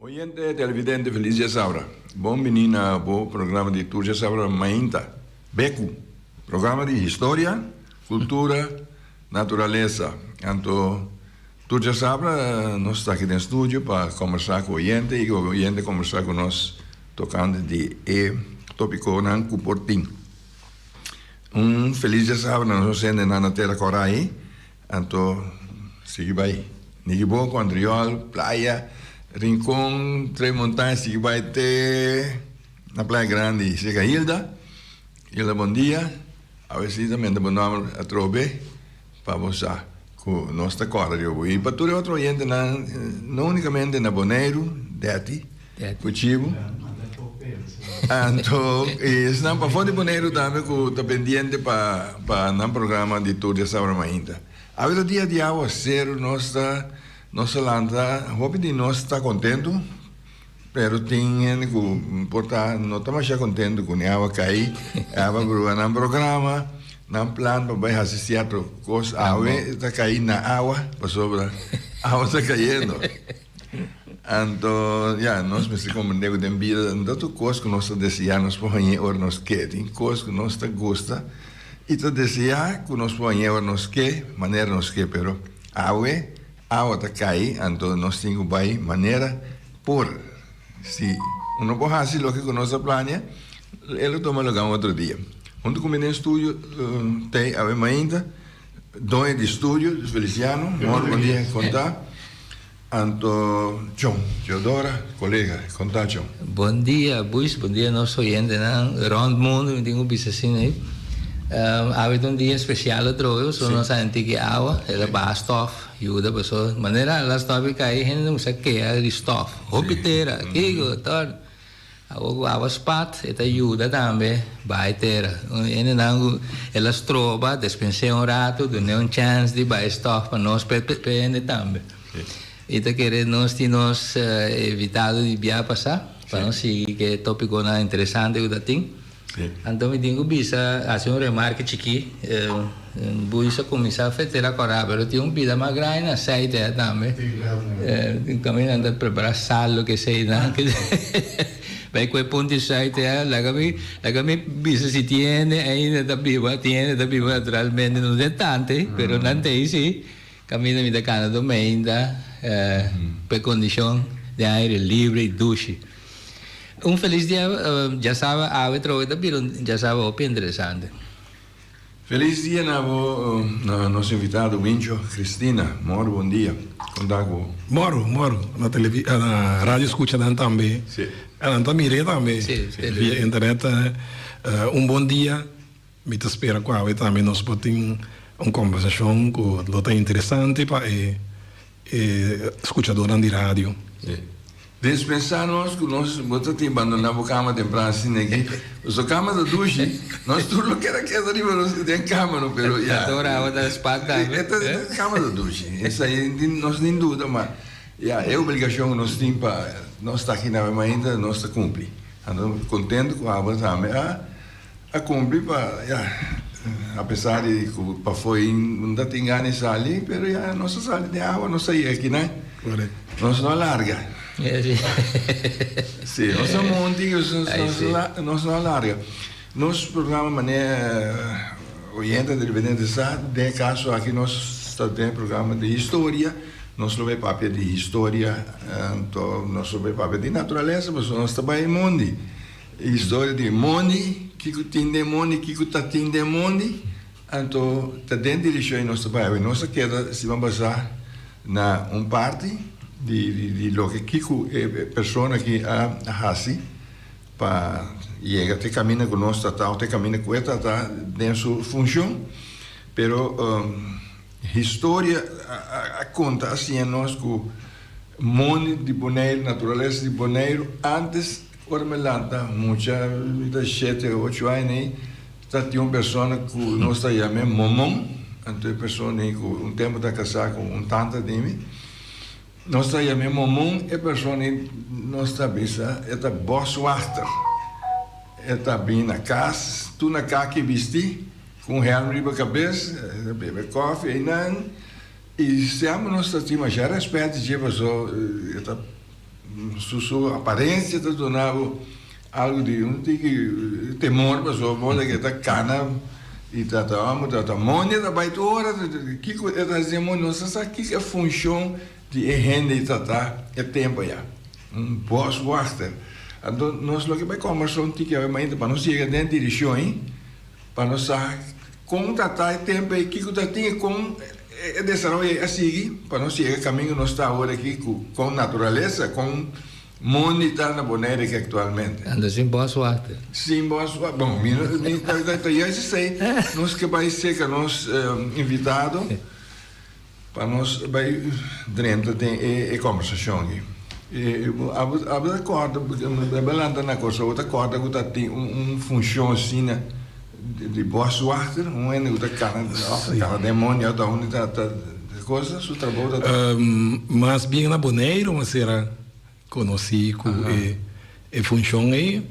Oyente televidente feliz djasabra. Bon bini na bo programa di tur djasabra mainta. Beku. Programa di historia, cultura, naturalesa. Anto tur djasabra nos ta aki den studio pa combersa cu oyente y oyente combersa cu nos tocante di e topiconan cu por tin. Un feliz djasabra na nos hendenan na Tera Corai. Anto sigui bai Nikiboko, Andriol, Playa, Rincon, Tres Montaña, sigui bai te na Playa Grandi, cerca Hilda. Hilda bon dia, awe si ta mende bo nomber atrobe pa bo sa cu nos ta corda riba bo. Y pa tur e otro oyentenan, no unicamente na Boneiru, Detty, cu Chibu, anto y esnan pafó di Boneiru tambe cu ta pendiente pa pa nan programa di tur diasabra mainta. Awe ta dia di awaceru, nos ta nos ta lanta, hopi di nos ta contento. Pero tin hende ku por ta no ta masha kontentu ku ni awa kai, awa brua nan programa, nan plan pa bai hasi sierto kos awe ta kai na awa pasobra awa ta kayendo. Anto ya nos mester komprende ku den bida no ta tur kos ku nos ta deseá nos por hañ'é ora nos ke. Tin kos ku nos ta gusta i ta deseá ku nos por hañ'é ora nos ke, manera nos ke, pero awe Awa ta kai, anto nos tin ku bai manera por. Si un no por hasi loke ku nos a plania, e lo tuma luga un otro dia. Huntu ku mi den studio tei awe mainta, doño di studio, Feliciano, mor bon dia, kon ta? Anto Chon, Teodora, kolega, kon ta Chon? Bon dia Buis, bon dia nos oyentenan rond mundo, mi tin ku bisa asina ei. Awe ta un dia especial atrobe pasobra nos a henti ki awa, el a baha stof, yuda pasobra manera a la stof i kai hende ta kuminsa keha di stof, hopi tera, kiko, tor. Awor ku awa spat e ta yuda tambe baha e tera. Hendenan ku el a stroba despens'é un ratu, dun'é un chèns di baha e stof pa nos p'e hende tambe. I ta kere nos tin nos invitado di bia pasá pa nos sigui ku e tópikonan interesante ku ta tin. Anto mi tin ku bisa, hasi un remarke chikí, Buis a kuminsá fetera kòrá, pero tin un bida mas grandi na seite ya tambe. Kaminda nan ta prepará sal loke esei nan. Bai ku e punto di seite ya, laga mi, laga mi bisa si tin hende ainda ta biba, tin hende ta biba naturalmente, no den tante, pero nan ta ei si. Kaminda mi ta kana tur meinta pa e kondishon den aire libre i dushi. Un felis dia djasaba awe trobe ta bira un djasaba hopi interesante. Felis dia na bo na nos invitado Wincho Cristina. Moro bon dia. Kon ta ku bo? Moro moro na televi na radio skucha nan tambe. Si. Nan ta mir'é tambe Si, via internet. Un bon dia. Mi ta spera ku awe tambe nos por tin un kombersashon ku lo ta interesante pa e e skuchadornan di radio. Sí. Dispensá nos ku nos bo ta tin bandoná bo kama tempran asina aki. Pasobra kama ta dushi, nos tur lo keda keda riba nos den kama no, pero ya. Ta ora awa ta spat tambe. E ta kama ta dushi, esei nos tin duda, ma ya e obligashon ku nos tin pa nos ta aki na mainta nos ta kumpli. Anto kontentu ku abo tambe a. A cumpli pa ya, apesar di cu pafo no ta tin gana di sali, pero ya nos a sali den awa, nos a yega akinan, nos no a larga. Si, nos a monti, nos no a larga. Nos programa manera oyente televidente sa, den e caso aki nos ta den e programa di historia, nos lo bay papia di historia, anto nos lo bay papia di naturalesa, pasobra nos ta bay mondi. E historia di mondi, kiko tin den mondi, kiko ta tin den mondi, anto ta den direccion y nos ta bai. Nos a keda siman basa na un parti di di loke kiko e persona aki a haci pa yega te caminda cu nos ta ta of te caminda cu e ta ta den su funcion, pero Historia a konta a siña nos ku mondi di Boneiru, naturalesa di Boneiru, antes ora mi lanta mucha, mi ta shete o ocho aña ei, ta tin un persona ku nos ta yam'é Momon, anto e persona ei ku un tempu ta kasá ku un tanta di mi, nos ta yam'é Momon, e persona ei nos ta bisa e ta boswachter, e ta bini na kas, tur na kaki bistí. Ku un hèlm riba kabes, e ta bebe kòfi einan i semper nos ta tin masha rèspèt di dje paso e ta. Su su aparencia ta duna bo algo di un tiki temor pasobra bo ta keda cana y ta ta amo ta ta mondi ta bay tur ora kico e ta haci den mondi nos ta sa kico e funcion di e hende y ta ta e tempo aya un boswachter anto nos loke bay combersa un tiki awe mainta pa nos yega den direccion ey pa nos sa Kon ta ta e tempu ei? Kiko ta tin i kon e desaroyo ei a sigui pa nos yega kaminda nos ta awor aki ku kon naturalesa, kon mondi ta na Bonaire aki aktualmente? Anto sin boswachter. Sin boswachter. Bon, mi no mi ta ta juist esei nos ke bai seka nos invitado pa nos bai drenta den e kombersashon aki. Abo abo ta kòrda, bo a lanta na Kòrsou, bo ta kòrda ku ta tin un funshon asina? Di boswachter, un hende ku ta kana kana den mondi òf ta unda ta ta cosa, su trabou ta ta. Mas bien na Boneiru mi sera konosí ku e e funshon ei.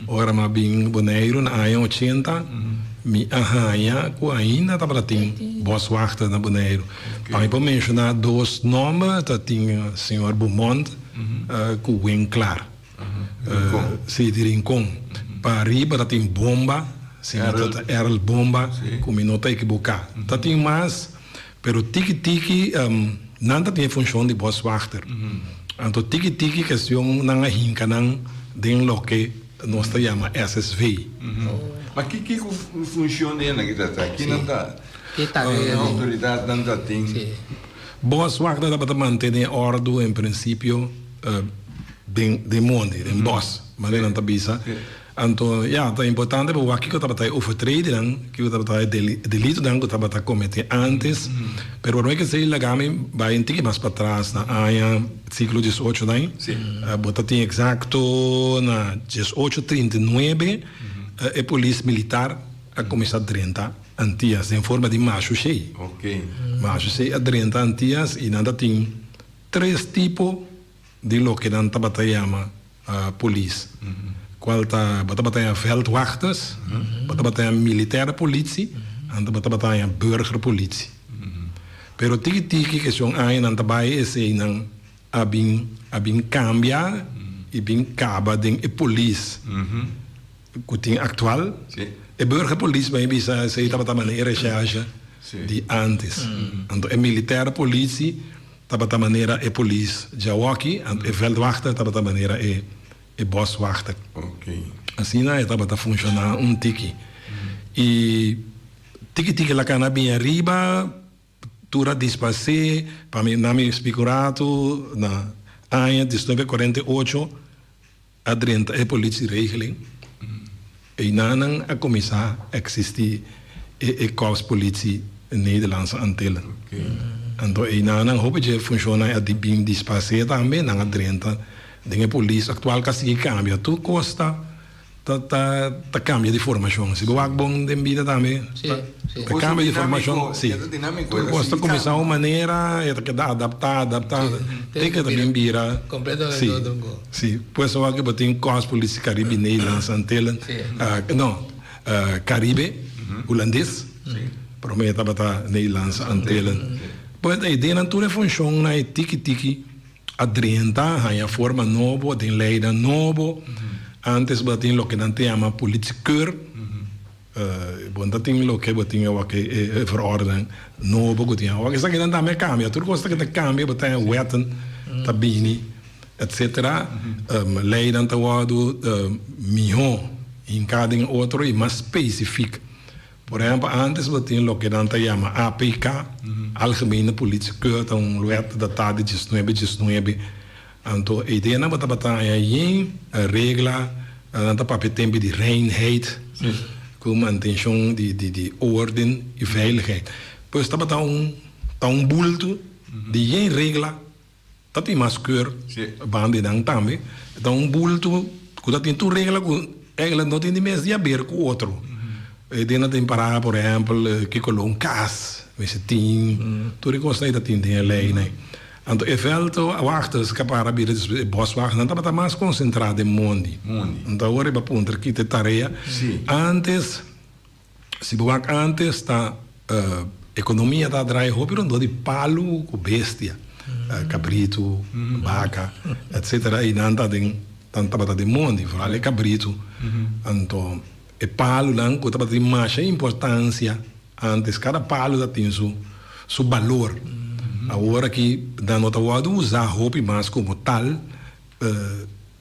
Ora mi a bin Boneiru na aña ochenta mi a haña ku ainda tabata tin boswachter na Boneiru. Pa mi por menshoná dos nòmber ta tin señor Beaumont ku Winklaar. Sí, di Rincon. Pa ariba ta tin Bomba, si mi ta ta Erl Bomba, ku mi no ta ekiboká. Ta tin mas, pero tiki tiki nan ta tin e funshon di boswachter. Anto tiki tiki kestion nan a hinka nan den loke nos ta yama SSV. Ma ki kiko funshon di esaki ta ta? Ki nan ta, ki outoridat nan ta tin? Boswachter tabata mantené òrdu en prinsipio. Den den mondi, den bos, manera nan ta bisa. Anto, ya, ta importante pa wak kiko tabata e overtredingnan, kiko tabata e delitonan ku tabata kometé ántes. Pero promé ke esei laga mi bai un tiki mas patras na aña siglo diesocho nan. Bo ta tin eksakto na diesocho trinta i nuebe e polis militar a kuminsá drenta Antias den forma di mashushei. Mashushei a drenta Antias i nan ta tin Tres tipo di loke nan tabata yama polis, cual ta bo tabata haña veldwachters, bo tabata haña militaire politie, anto bo tabata haña burgerpolitie. Pero tiki tiki kesion añanan ta bay eseynan a bin a bin cambia y bin caba den e polis cu tin actual. E burgerpolis bay bisa esey tabata manera e recherche di antes. Anto e militaire politie Tabata manera e polis djawoki, anto e veldwachter tabata manera e e boswachter. Asina e tabata funshoná un tiki. I tiki tiki la kana bini ariba, tur a disparsé, pa mi na mi splika un ratu, na aña diesnuebe kuarenta i ocho, A drenta e politieregeling, einanan a kuminsá eksistí e e Korpspolitie Nederlandse Antillen. Anto einanan hopi dje funshonnan a bin disparsé tambe, nan a drenta den e polis aktual ku a sigui kambia. Tur kos ta ta ta ta kambia di formashon. Si bo wak bon den bida tambe ta kambia di formashon. Si, tur kos ta kuminsá un manera, e ta keda adaptá, adaptá, te ke ta bin bira. Si. Sí, pues awor ke bo tin Korps Politie Caribe Nederlandse Antillen, no, Caribe Hulandes, prome tabata Nederlandse Antillen. Pues e ideanan tur e funshonnan e tiki tiki a drenta, haña forma nobo, den leinan nobo. Antes bo ta tin loke nan ta yama politiekeur. Bo no ta tin loke bo tin awor e verordening nobo ku tin awor. Esakinan tambe a kambia. Tur kos ta keda kambia, bo ta haña wetten ta bini etcetera. Leinan ta wòrdu mihó hinká den otro i mas spesifik. Por ehèmpel ántes bo tin loke nan ta yama APK, Algemene Politiekeur, ta un wet datá di diesnuebe diesnuebe. Anto e ideanan bo tabata haña yen regla, nan ta papia tempu di reinheid, ku mantenshon di di orden i veiligheid. Pues tabata un ta un bulto di yen regla, ta tin mas keur banda di nan tambe, ta un bulto ku ta tin tur regla ku eigenlijk no tin di mes di haber ku otro. E ideanan tin pará por ehèmpel kiko lo un kas mester tin, tur e kosnan ei ta tin den e leinan. Anto e veldwachters ku a para bira despues e boswachters, nan tabata mas konsentrá den mondi. Anto awor riba puntra kita e tarea. Antes, si bo wak antes ta ekonomia ta draai hopi rondó di palu ku bestia. Kabritu, baka, etsetera i nan ta den nan tabata den mondi, foral e kabritu. Anto e palunan ku tabata tin masha importansia antes, kada palu ta tin su su balor. Awor aki nan no ta wòrdu usá hopi mas komo tal.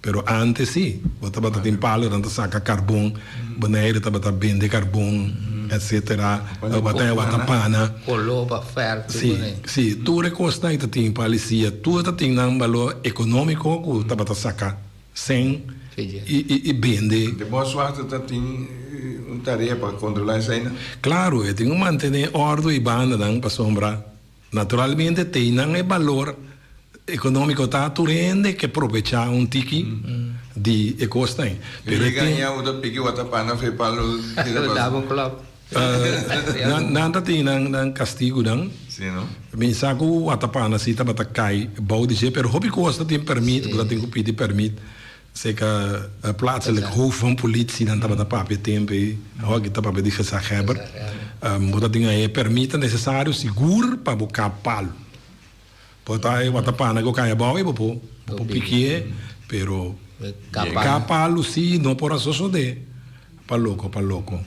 Pero antes si, bo tabata tin palo nan ta saca carbon, Bonaire tabata bende carbon, etcetera, tabata e watapana. Colo pa ferti Si, si, tur e cosnan ta tin palisia, tur ta tin nan balor economico cu tabata saca cen y bende. De boswachter ta tin un tarea pa controla eseinan? Claro, e tin cu mantene ordo y bandanan pasobra Naturalmente teinan e balor economico ta tur hende ke probecha un tiki di e cosnan ei. Pero e tin. Yega ña piki watapana fe palo keda pas. Daba un klop. Nan ta tin nan castigunan. Si no. Mi sa cu watapana si tabata cay bou di dje pero hopi cos ta tin permit, bo ta tin cu pidi permit. Seka plaatselijk hoofd van politie nan tabata papia tempo ei, awor aki ta papia di gezaghebber. Bo ta tin e permit ta necesario sigur pa bo kap palu. Por ta e watapana ku kai abou ei bo por bo por piki'e, pero kap palu si no por a sosode pa loko pa loko.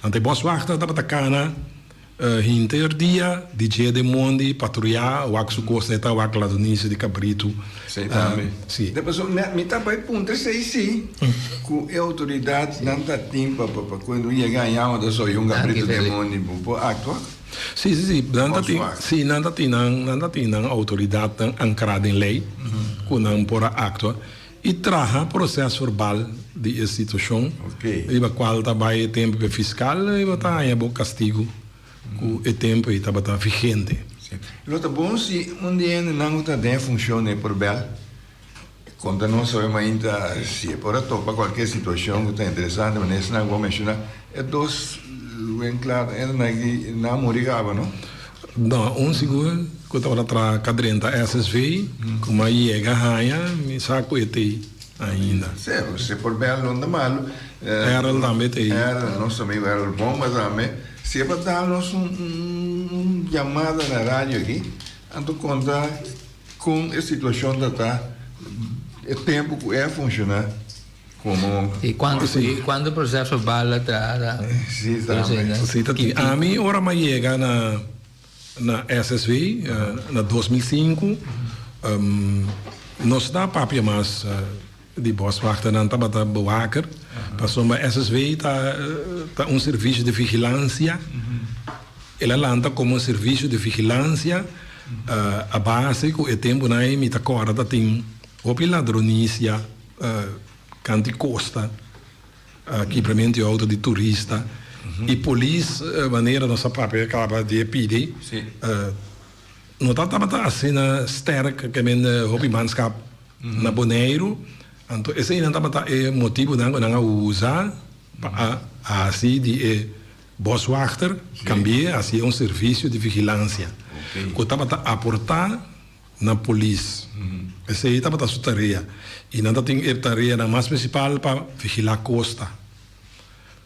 Anto e boswachter tabata kana. Henter dia di dje den mondi patruyá wak su kos neta wak ladronisia di kabritu. Esei tambe. Si. De paso mi ta bai puntra esei si ku e outoridat nan ta tin pa pa kuando yega aña unda soy un kabritu den mondi bo por aktua? Si si si nan ta tin si nan ta tin nan nan ta tin nan outoridatnan ankrá den lei ku nan por a aktua i traha proses verbal di e situashon riba kual ta bai e tempu pa e fiskal riba ta haña bo kastigu ku e tempu ei tabata vigente. Lo ta bon si un di hendenan ku ta den e funshon ei por bèl konta nos awe mainta si e por a topa kualke situashon ku ta interesante manera esnan ku bo a menshoná e dos wen kla hendenan aki nan a muri kaba no? No, un sigur ku tabata traha kadrenta SSV, ku m'a yega haña, mi sa ku e t'ei ainda. Sí, si por bel no ta malu. Errol tambe t'ei. Errol, nos amigo Errol Bomba tambe. Si e por dal nos un yamada na radio aki, anto konta kon e situashon ta ta e tempu ku e a funshoná. Como. Y cuanto y cuanto proceso bala ta Sí, tambe. Sí, ta tin. Ami ora mi a yega na na SSV na 2005 nos ta papia mas di boswachter nan tabata bewaker pasobra SSV ta ta un servicio di vigilancia el a lanta como un servicio di vigilancia a base cu e temponan ey mi ta corda ta tin hopi ladronicia. Kanti kosta, kibramentu di outo di turista i polis manera nos a papia kaba di e pidi no ta tabata asina sterk ke men hopi manskap na Boneiru anto eseinan tabata e motibunan ku nan a usa pa a hasi di e boswachter kambi'e hasi'e un servisio di vigilansia ku tabata aporta na polis. Esei tabata su tarea. I nan ta tin e tareanan mas prinsipal pa vigilá kosta.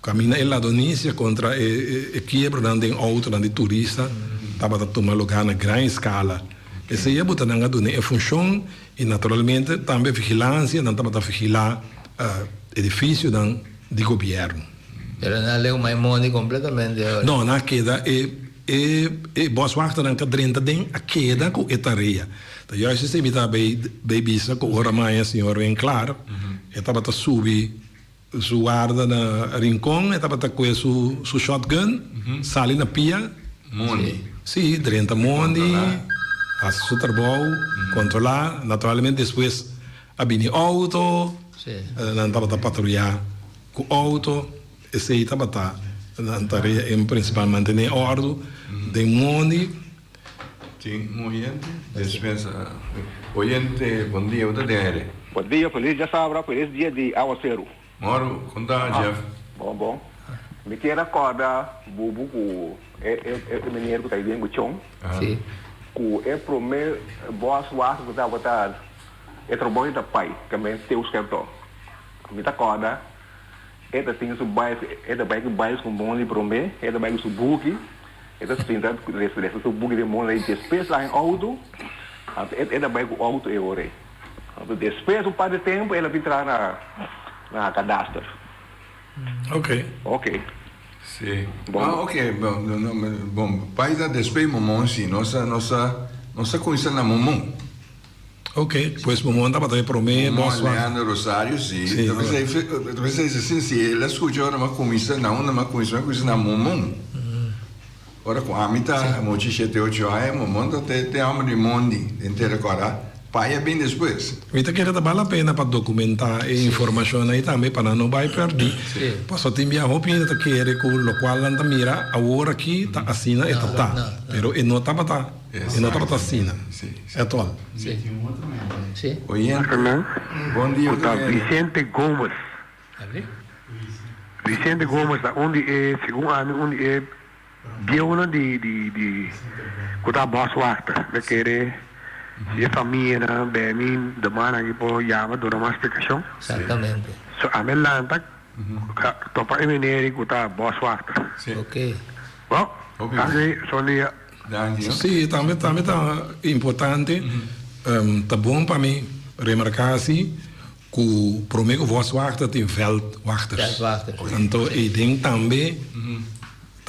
Kaminda e ladronisia kontra e kiebranan den outonan di turista tabata tuma lugá na gran eskala. Esei a buta nan a duna e funshon i naturalmente tambe vigilansia, nan tabata vigilá edifisionan di gobièrnu. Pero nan a leu Maimoni kompletamente ora. No, nan a keda e. E e boswachternan ka drenta den a keda ku e tarea. Ta juist esei mi ta bay bay bisa ku ora maña señor Winklaar e tabata subi su warda na Rincon e tabata kue su su shotgun sali na pia. Mondi. Si, drenta mondi, hasi su trabou, kontrolá. Naturalmente despues a bini outo, nan tabata patruyá ku outo. Esei tabata nan tarea en prinsipal, mantené òrdu den mondi. Tin un oyente? Despensa. Oyente, bon dia. Bo ta den aire. Bon dia, felis djasabra, felis dia di awaseru. Mòru, kon ta, Jeff? Bon, bon. Mi kier a kòrda bubu ku e e meneer ku ta den Guchon, ku e promé bòswagen ku tabata e trabou di ta pai, tambe Teus Kertò. Mi ta kòrda E ta tin su bais, e ta bai ku bais ku mondi promé, e ta bai ku su buki, e ta sinta lesa su buki den mondi i despues laga en outo. Anto e ta bai ku outo e ora ei. Anto despues un par di tempu el a bin traha na na kadaster. Ok. Ok. Si. Bon. Ah ok, bon, no, no, bon, pai ta despues Momon si, nos a, nos a, nos a kuminsá na Momon. Ok, pues Momon tabata e promé Momon bòswachter. Leandro Rosario, si. Si. Ta pensá, ta pensá asina, si el a skucha ora mi a kuminsá, na unda mi a kuminsá, mi a kuminsá na Momon. Ora ku ami ta mochi shete ocho aña, Momon ta te te hòmber di mondi den Tera Kòrá, pai a bin despues. Mi ta kere ta bal la pena pa dokumentá e informashon ei tambe pa nan no bai pèrdí. Pasobra tin bia hopi hende ta kere ku lokual nan ta mira awor aki ta asina e ta ta, pero e no tabata e no tabata asina at all. Oyente, Nan bon dia ku ta otro hende. Vicente Gomez. Vicente Gomez ta un di e, segun ami, un di e Bieunan di di di ku ta bòswachter mi kere si e famianan beni de man aki por yama duna mas splikashon. Exactamente. So ami a lanta topa e meneri ku ta bòswachter. Si. Ok. Bon, Hopi danki son dia. Danki ho. Si, tambe tambe ta importante, ta bon pa mi remarká si ku promé ku bòswachter tin vèldwachters. Vèldwachters. Anto eiden tambe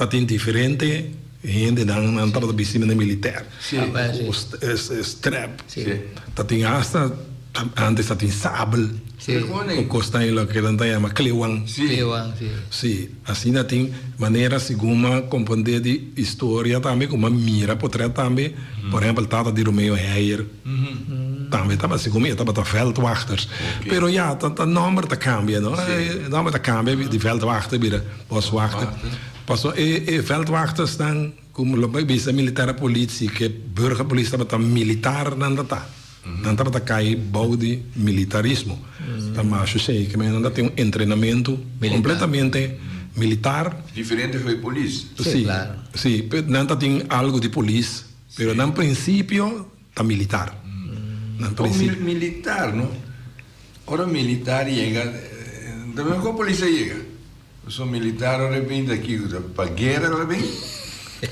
Ta tin diferente hendenan nan tabata bisti mene militair. Ku strep. Ta tin hasta antes ta tin sabel. Ku kosnan ei loke nan ta yama klewan. Si, asina tin manera segun m'a komprende di historia tambe ku m'a mira potret tambe. Por ehempel tata di Romeo Heyer tambe tabata segun mi e tabata veldwachters. Pero ya ta nomber ta kambia no. Nomber ta kambia di veldwachter bira Boswachter. Paso e e veldwachtersnan ku lo bai bisa militare politie ke burgerpolitie tabata militar nan ta ta. Nan tabata kai bou di militarismo. Ta masha shei ke men nan ta tin un entrenamentu kompletamente militar. Diferente for e polis. Si, si. Nan ta tin algu di polis, pero nan prinsipio ta militar. Nan prinsipio. Militar no. Ora militar yega, ta mehor polis a yega. Pasobra militar ora e bin ta aki ta pa guera ora bin.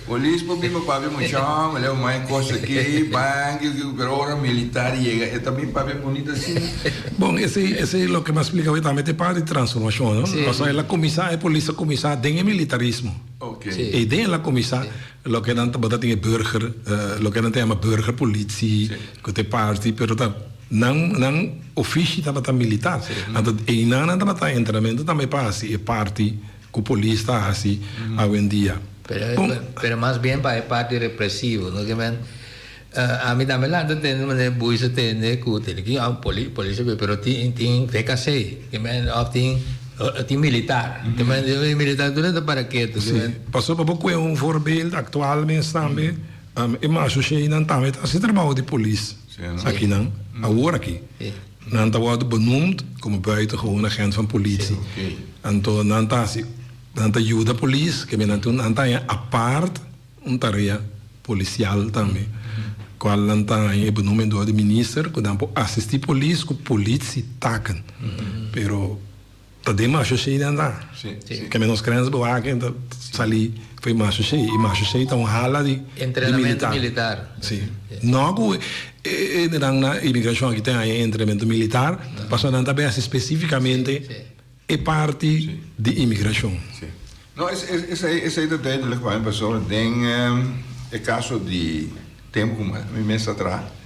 Polis por bin pa papia mucha homber, leba mai cos aki, banki aki, pero ora militar yega e ta bin papia bunito asina. Bon, esey esey loke mi a splica hoy tambe ta e parti di transformacion, no? Pasobra el a cuminsa, e polis a cuminsa den e militarismo. Ey den el a cuminsa loke nan tabata tin e burger, loke nan ta yama burgerpolitie, cu ta e parti, pero ta. Nan nan ofishi tabata militar. Anto einan nan tabata entrenamentu tambe pa hasi e parti ku polis ta hasi awendia. Pero pero mas bien pa e parti represivo no ke men ami tambe lanta tende manera Buis a tende ku tene ki poli polis pero tin tin VKC ke men of tin tin militar ke men militar tur ta para ketu ke men. Pasobra bo kue un voorbeeld aktual mes tambe e marshosheinan tambe ta hasi trabou di polis. Akinan, awor aki, nan ta wòrdu benoemd komo buitengewoon agent van politie. Anto nan ta hasi, nan ta yuda polis, ke men nan ta haña apart un tarea polisial tambe, kual nan ta haña e benoeming dor di minister ku nan por asistí polis ku politietaken. Pero Ta den masha shei nan ta. Ke menos krens bo wak ta sali fo'i masha shei. I masha shei ta un hala di Entrenamentu militar. Si. No ku e hendenan na imigrashon aki ta haña entrenamentu militar, pasobra nan ta besti spesifikamente e parti di imigrashon. Si. No, esei esei ta duidelijk pa mi pasobra den e kaso di tempu ku mi mes a traha,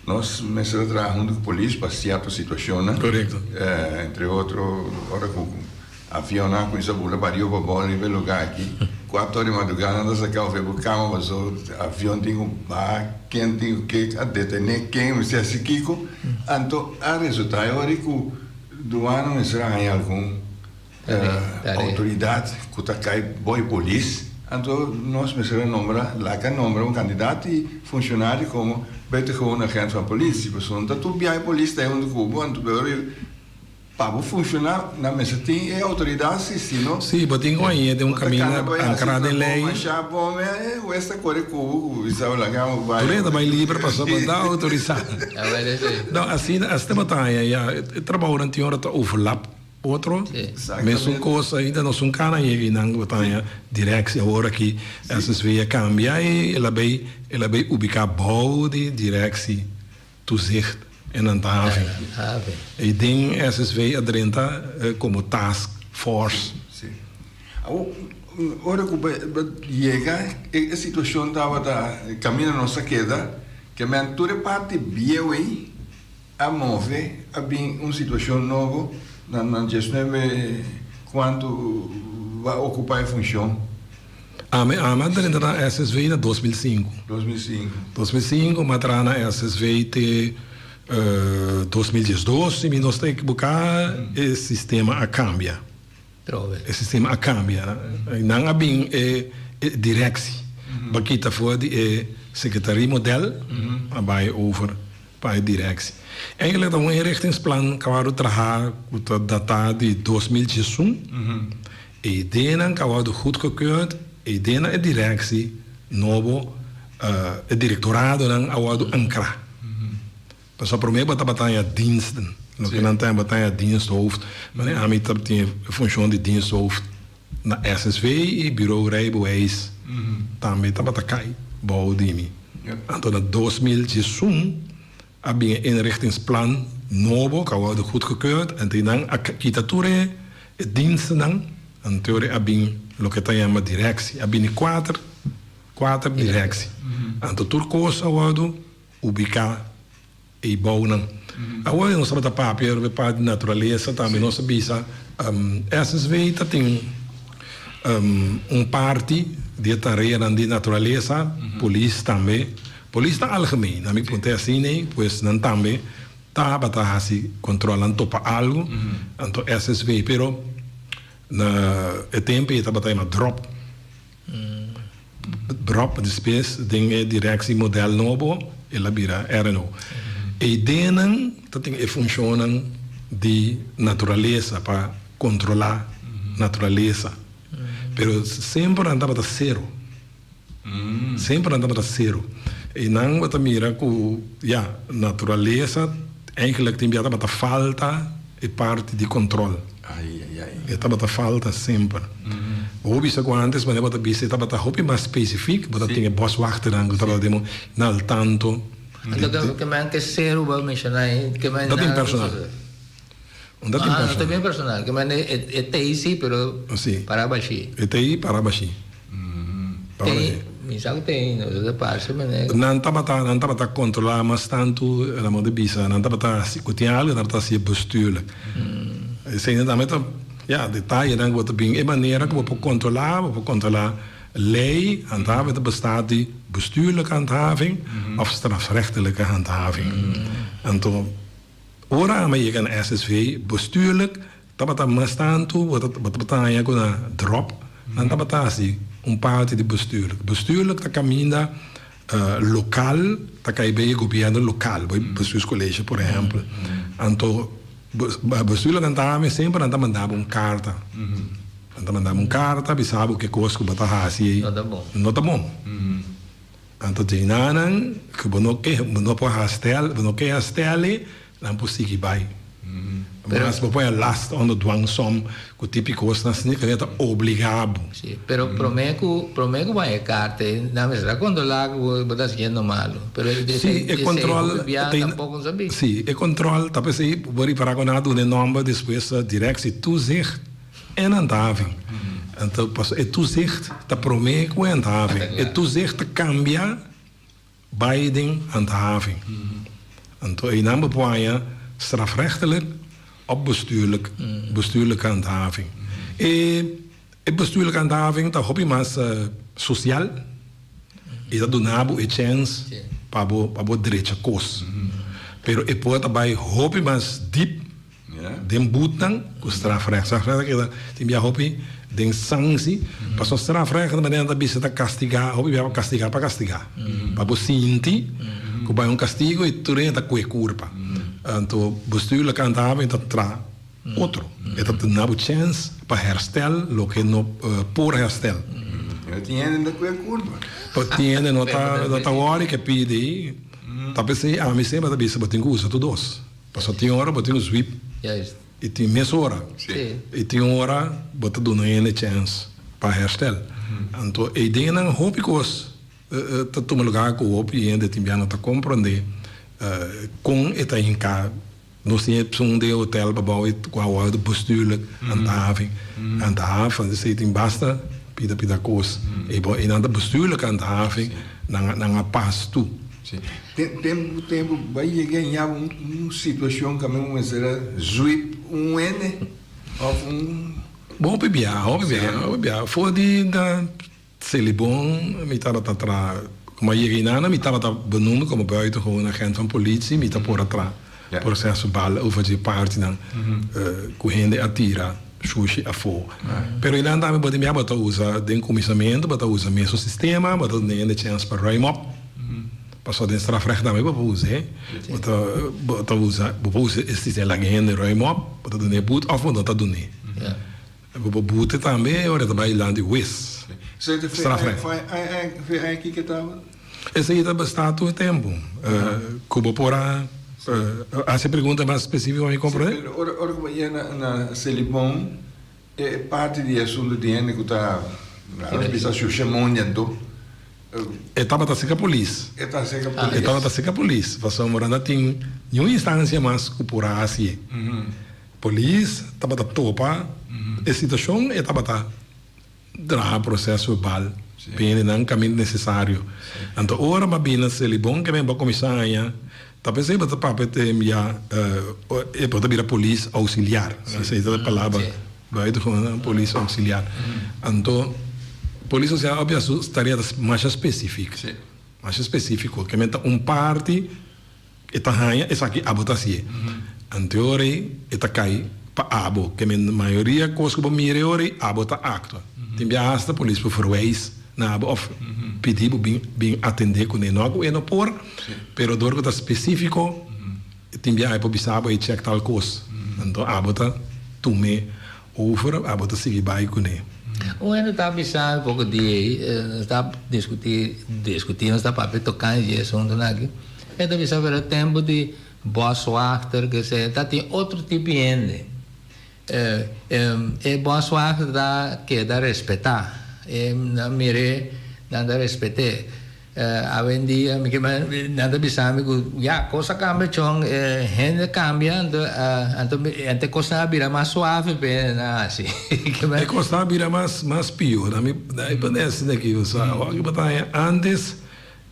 Nos mester a traha huntu ku polis pa sierto situashonnan. Korekto. Entre otro ora ku avionnan a kuminsá bula pa riba pa bou riba e lugá aki. Kuater ora di madrugá nan ta saka ofe bo kama pasobra avion tin ku baha ken tin ku ke a detené ken mester hasi kiko. Anto a resultá e ora ku duana mester a haña algun Autoridad cu ta cay boy polis, anto nos mester a nombra, laga nombra un candidato y funcionario como buitengewoon agent van politie, pasobra no ta tur biaha e polis ta hunto cu bo, anto pero pa bo funciona nan mester tin e autoridad si, si no. Si, bo tin cu hañ'e den un caminda ancra den ley. Masha bon e huez ta core cu bo cu bisa bo laga bo bay. Tur e ta bay liber pasobra bo ta autorisa. No, asina, asina bo ta haña ya, e trabaonan tin ora ta overlap. Otro mesun kos ainda nos un kana yega i nan bo ta haña directie awor aki SSV a kambia i el a bay el a bay ubica bou di directie toezicht en handhaving i den SSV a drenta komo task force. Si. Awor ora ku bo yega e situashon tabata kaminda nos a keda ke men tur e parti bieu ei A move, a bin un situacion nobo na na diesnuebe cuanto ba ocupa e funcion. Ami ami a drenta na SSV na 2005. 2005. 2005 mi a traha na SSV te 2012 si mi no sta ekiboca e sistema a cambia. E sistema a cambia. Nan a bin e directie. Ba kita for di e secretarie model a bay over pa e directie. Eigenlijk ta un inrichtingsplan cu a wordo traha cu ta data di 2011. E ideenan cu a wordo goedgekeurd, e ideenan e directie nobo, e directoradonan a wordo ancra. Pasobra promé bo tabata haña diensten, loke nan ta yama ta haña diensthoofd. Mane ami tabatin e funshon di diensthoofd na SSV i Bureau Rijbewijs tambe tabata kai bou di mi. Anto na 2011 a bin e inrichtingsplan nobo ku a wòrdu goedgekeurd en tin nan a kita tur e dienstennan, anto a bin loke ta yama directie. A bini kuater, kuater directie. Anto tur kos a wòrdu Ubiká ei bounan. Awor nos tabata papia riba e parti di naturalesa tambe nos a bisa SSV ta tin un parti di e tareanan di naturalesa, polis tambe. Polis ta algemeen, nan mi punta e asina ei, pues nan tambe tabata hasi control, nan topa algo, anto SSV pero na e tempo ei tabata yama drop. Drop despues den e directie model nobo el a bira RNO. E ideanan ta tin e funcionnan di naturalesa pa controla naturalesa. Pero semper nan tabata cero. Semper nan tabata cero. Y nan bo ta mira cu ya naturalesa eigenlijk tin bia tabata falta e parti di control. E tabata falta semper. Bo por bisa cu antes manera bo ta bisa e tabata hopi mas specific, bo ta tin e boswachternan cu tabata den na al tanto. Anto ke men ke seru bo a menciona ahi? Ke men Ta tin personal. Un ta tin personal. Ah, no ta bien personal. Ke men e tei si pero para bashi. E tei para bashi. Tei, mi sa ku tei, no ta parse manera. Nan tabata, nan tabata kontrolá mas tantu, nan modo di bisa, nan tabata hasi, ku tin algu nan tabata hasi bestuurlijk. Esei nan tambe ta, ya, detayenan ku bo ta bin, e manera ku bo por kontrolá, bo por kontrolá lei, handhaving ta bestaat di bestuurlijke handhaving òf strafrechtelijke handhaving. Anto, ora ami a yega na SSV, bestuurlijk Tabata mas tantu bo tabata haña ku na dròp nan tabata hasi un parti di bestuurlijk. Bestuurlijk ta kaminda lokal ta kai bei e gobièrnu lokal, bo bestuurscollege por ehèmpel. Anto bestuurlijk nan ta hami semper nan ta manda bo un karta. Nan ta manda bo un karta bisa bo ke kos ku bo ta hasi ei no ta bon. Anto djenanan ku bo no ke bo no por herstel bo no ke herstel ei nan por sigui bai. Mas bo por a last onder dwangsom ku tipi kosnan asina ku ta obliga bo. Si, pero prome ku prome ku bo haña e karta ei nan mester a kontrola ku bo bo ta hasiendo malu. Pero Si, e kontrol tampoko no sabi. Si, e kontrol ta p'esei bo ripara ku nan a duna e nòmber despues Directie Toezicht. En handhaving. Anto pasobra e toezicht ta prome ku e handhaving. E toezicht ta kambia bai den handhaving. Anto einan bo por haña strafrechtelijk of bestuurlijk, bestuurlijke handhaving. E e bestuurlijke handhaving ta hopi mas sosial i ta duna bo e chèns pa bo pa bo drecha kos. Pero e por ta bai hopi mas diep. Den boetnan ku strafrecht. Strafrecht ta keda tin bia hopi den sanksi. Pasobra strafrecht ta manera nan ta bisa ta kastigá, hopi bia pa kastigá pa kastigá. Pa bo sinti ku bai un kastigo i tur hende ta kue kurpa. Anto bestuurlijk handhaving ta traha otro. E ta duna bo chèns pa herstel loke no por herstel. Pero tin hende no ta kue kurpa. Pero tin hende no ta no ta wòri ke pidi. Ta p'esei ami semper ta bisa bo tin ku usa tur dos. Pasobra tin ora bo tin un zwip. Juist. I tin mesora. I tin ora bo ta duna hende chèns pa herstel. Anto e ideanan hopi kos ta tuma lugá ku hopi hende tin bia no ta komprondé kon e ta hinká. Nos tin esun den hotel pabou ku a wòrdu bestuurlijk handhaving handhaaf. Esei tin basta pida pida kos. E nan ta bestuurlijk handhaving nan a pas tu. Tempu tempu bai yega en yaba un situacion cu mi mester a zwip un hende of un. Hopi bia, hopi bia, hopi bia. For di na Selibon mi tabata tra, como a yega inana mi tabata benoemd como buitengewoon agent van politie, mi ta por a tra proceso bal over dje partinan cu hende a tira shushi afo. Pero einan tambe bo tin bia bo ta usa den cuminsamentu bo ta usa mesun sistema, bo ta duna hende chens pa ruim op. Pasobra den strafrecht tambe bo por usa bo ta bo ta usa bo por usa e sistema laga hende ruim op, bo ta dun'é boete of bo no ta dun'é. Bo por boete tambe ora e ta bai dilanti hues. Strafrecht. Esei ta basta tur tempu ku bo por a hasi pregunta mas spesífiko pa mi komprondé. Ora ku bo yega na Selibon e parti di e asuntu di hende ku ta bisa shusha mondi anto. E tabata serka polis. E ta serka polis. E tabata serka polis pasobra no tin niun instansia mas ku por a hasié. Polis tabata topa e situashon e tabata traha proces verbal bini nan caminda necesario. Anto ora bo a bini na Selibon ke men bo a cuminsa haña ta pesey bo ta papia te ya e bo ta bira polis auxiliar esey ta e palabra buitengewoon polis auxiliar. Anto polis auxiliar obvia su tarea ta masha specific masha specifico ke men ta un parti. E ta haña esaki abo ta hasié. Anto e ora ei e ta kai pa abo. Ke men mayoria kos ku bo mira e ora ei abo ta aktua. Tin bia hasta polis por verwijs na abo òf pidi bo bin bin atendé kuné. No ku e no por, pero dor ku ta spesífiko tin bia e por bisa abo ei chèk tal kos. Anto abo ta tum'é over, abo ta sigui bai kuné. Un hende ta bisa mi poko dia ei, nos ta diskutí, diskutí, nos ta papia tokante di e asuntunan aki. E ta bisa pero tempu di boswachter ke se ta tin otro tipo di hende. E boswachter ta keda respetá. E nan mir'é, nan ta respet'é. Awendia mi ke nan ta bisa mi ku ya kos a kambia chon, e hende kambia anto anto e kosnan a bira mas suave p'e hendenan hasi. E kosnan a bira mas mas pió. Mi ta asina aki, awor ki bo ta haña antes.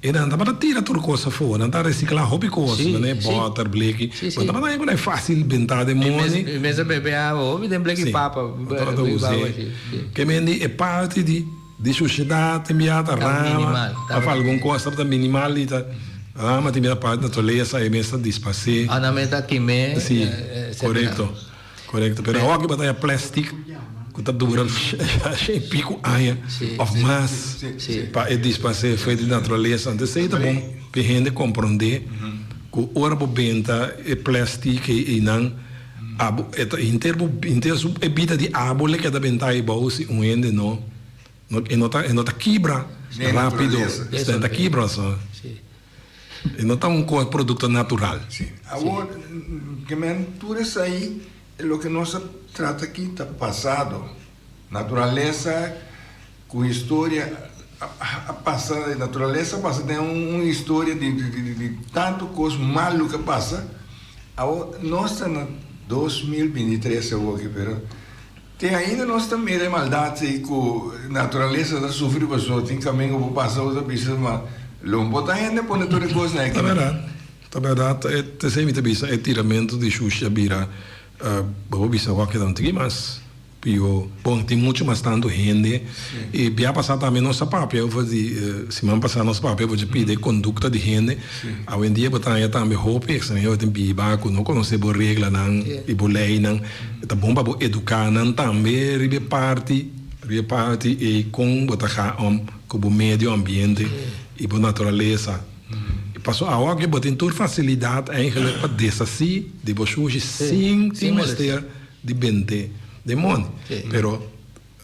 E nan tabata tira tur kos afó, nan ta resiklá hopi kos, manera bòter, bleki. Bo tabata haña ku nan e fásil bentá den moni. Mi mester bebe awa hopi den bleki papa. Sí, bo tabata us'é. Ke men di e parti di di shushedat tin bia ta rama òf algun kos tabata minimal i ta rama tin bia ta parti naturalesa e mes ta disparsé. Òf nan mes ta kim'é. Sí, korekto. Korekto, pero awor aki bo ta haña plastic ku ta dura shen i piku aña òf mas pa e disparsé for di naturalesa. Anto esei ta bon pa e hende komprondé ku ora bo benta e plastic ei einan abo e ta henter bo henter su e bida di abo le keda benta eibou si un hende no e no ta e no ta kibra rápido, e ta kibra so. E no ta un kos produkto natural. Sí. Awor, ke men tur esei, loke nos a trata aki ta pasado. Naturalesa ku historia a pasa, naturalesa a pasa den un historia di di tantu kos malu ku a pasa. Awor, nos ta na 2023 awor aki, pero Te ainda nos ta mira e maldat ei ku naturalesa ta sufri pasobra tin kaminda ku bo pasa bo ta bisa ma lo bo ta hende pone tur e kosnan aki. Ta bèrdat, ta bèrdat. Esei mi ta bisa e tiramentu di shushi a bira bo por bisa wak ta un tiki mas pió. Bon tin muchu mas tantu hende i bia pasá tambe nos a papia over di siman pasá nos a papia over di pida e kondukta di hende. Awendia bo ta haña tambe hopi ekstranhero tin biba ku no konosé bo reglanan i bo leinan. E ta bon pa bo eduká nan tambe riba e parti, riba e parti ei kon bo ta ga om ku bo medio ambiente i bo naturalesa. I paso awor ke bo tin tur fasilidat eigenlik pa deshasí di bo shushi sin tin mester di bend'é den mondi. Pero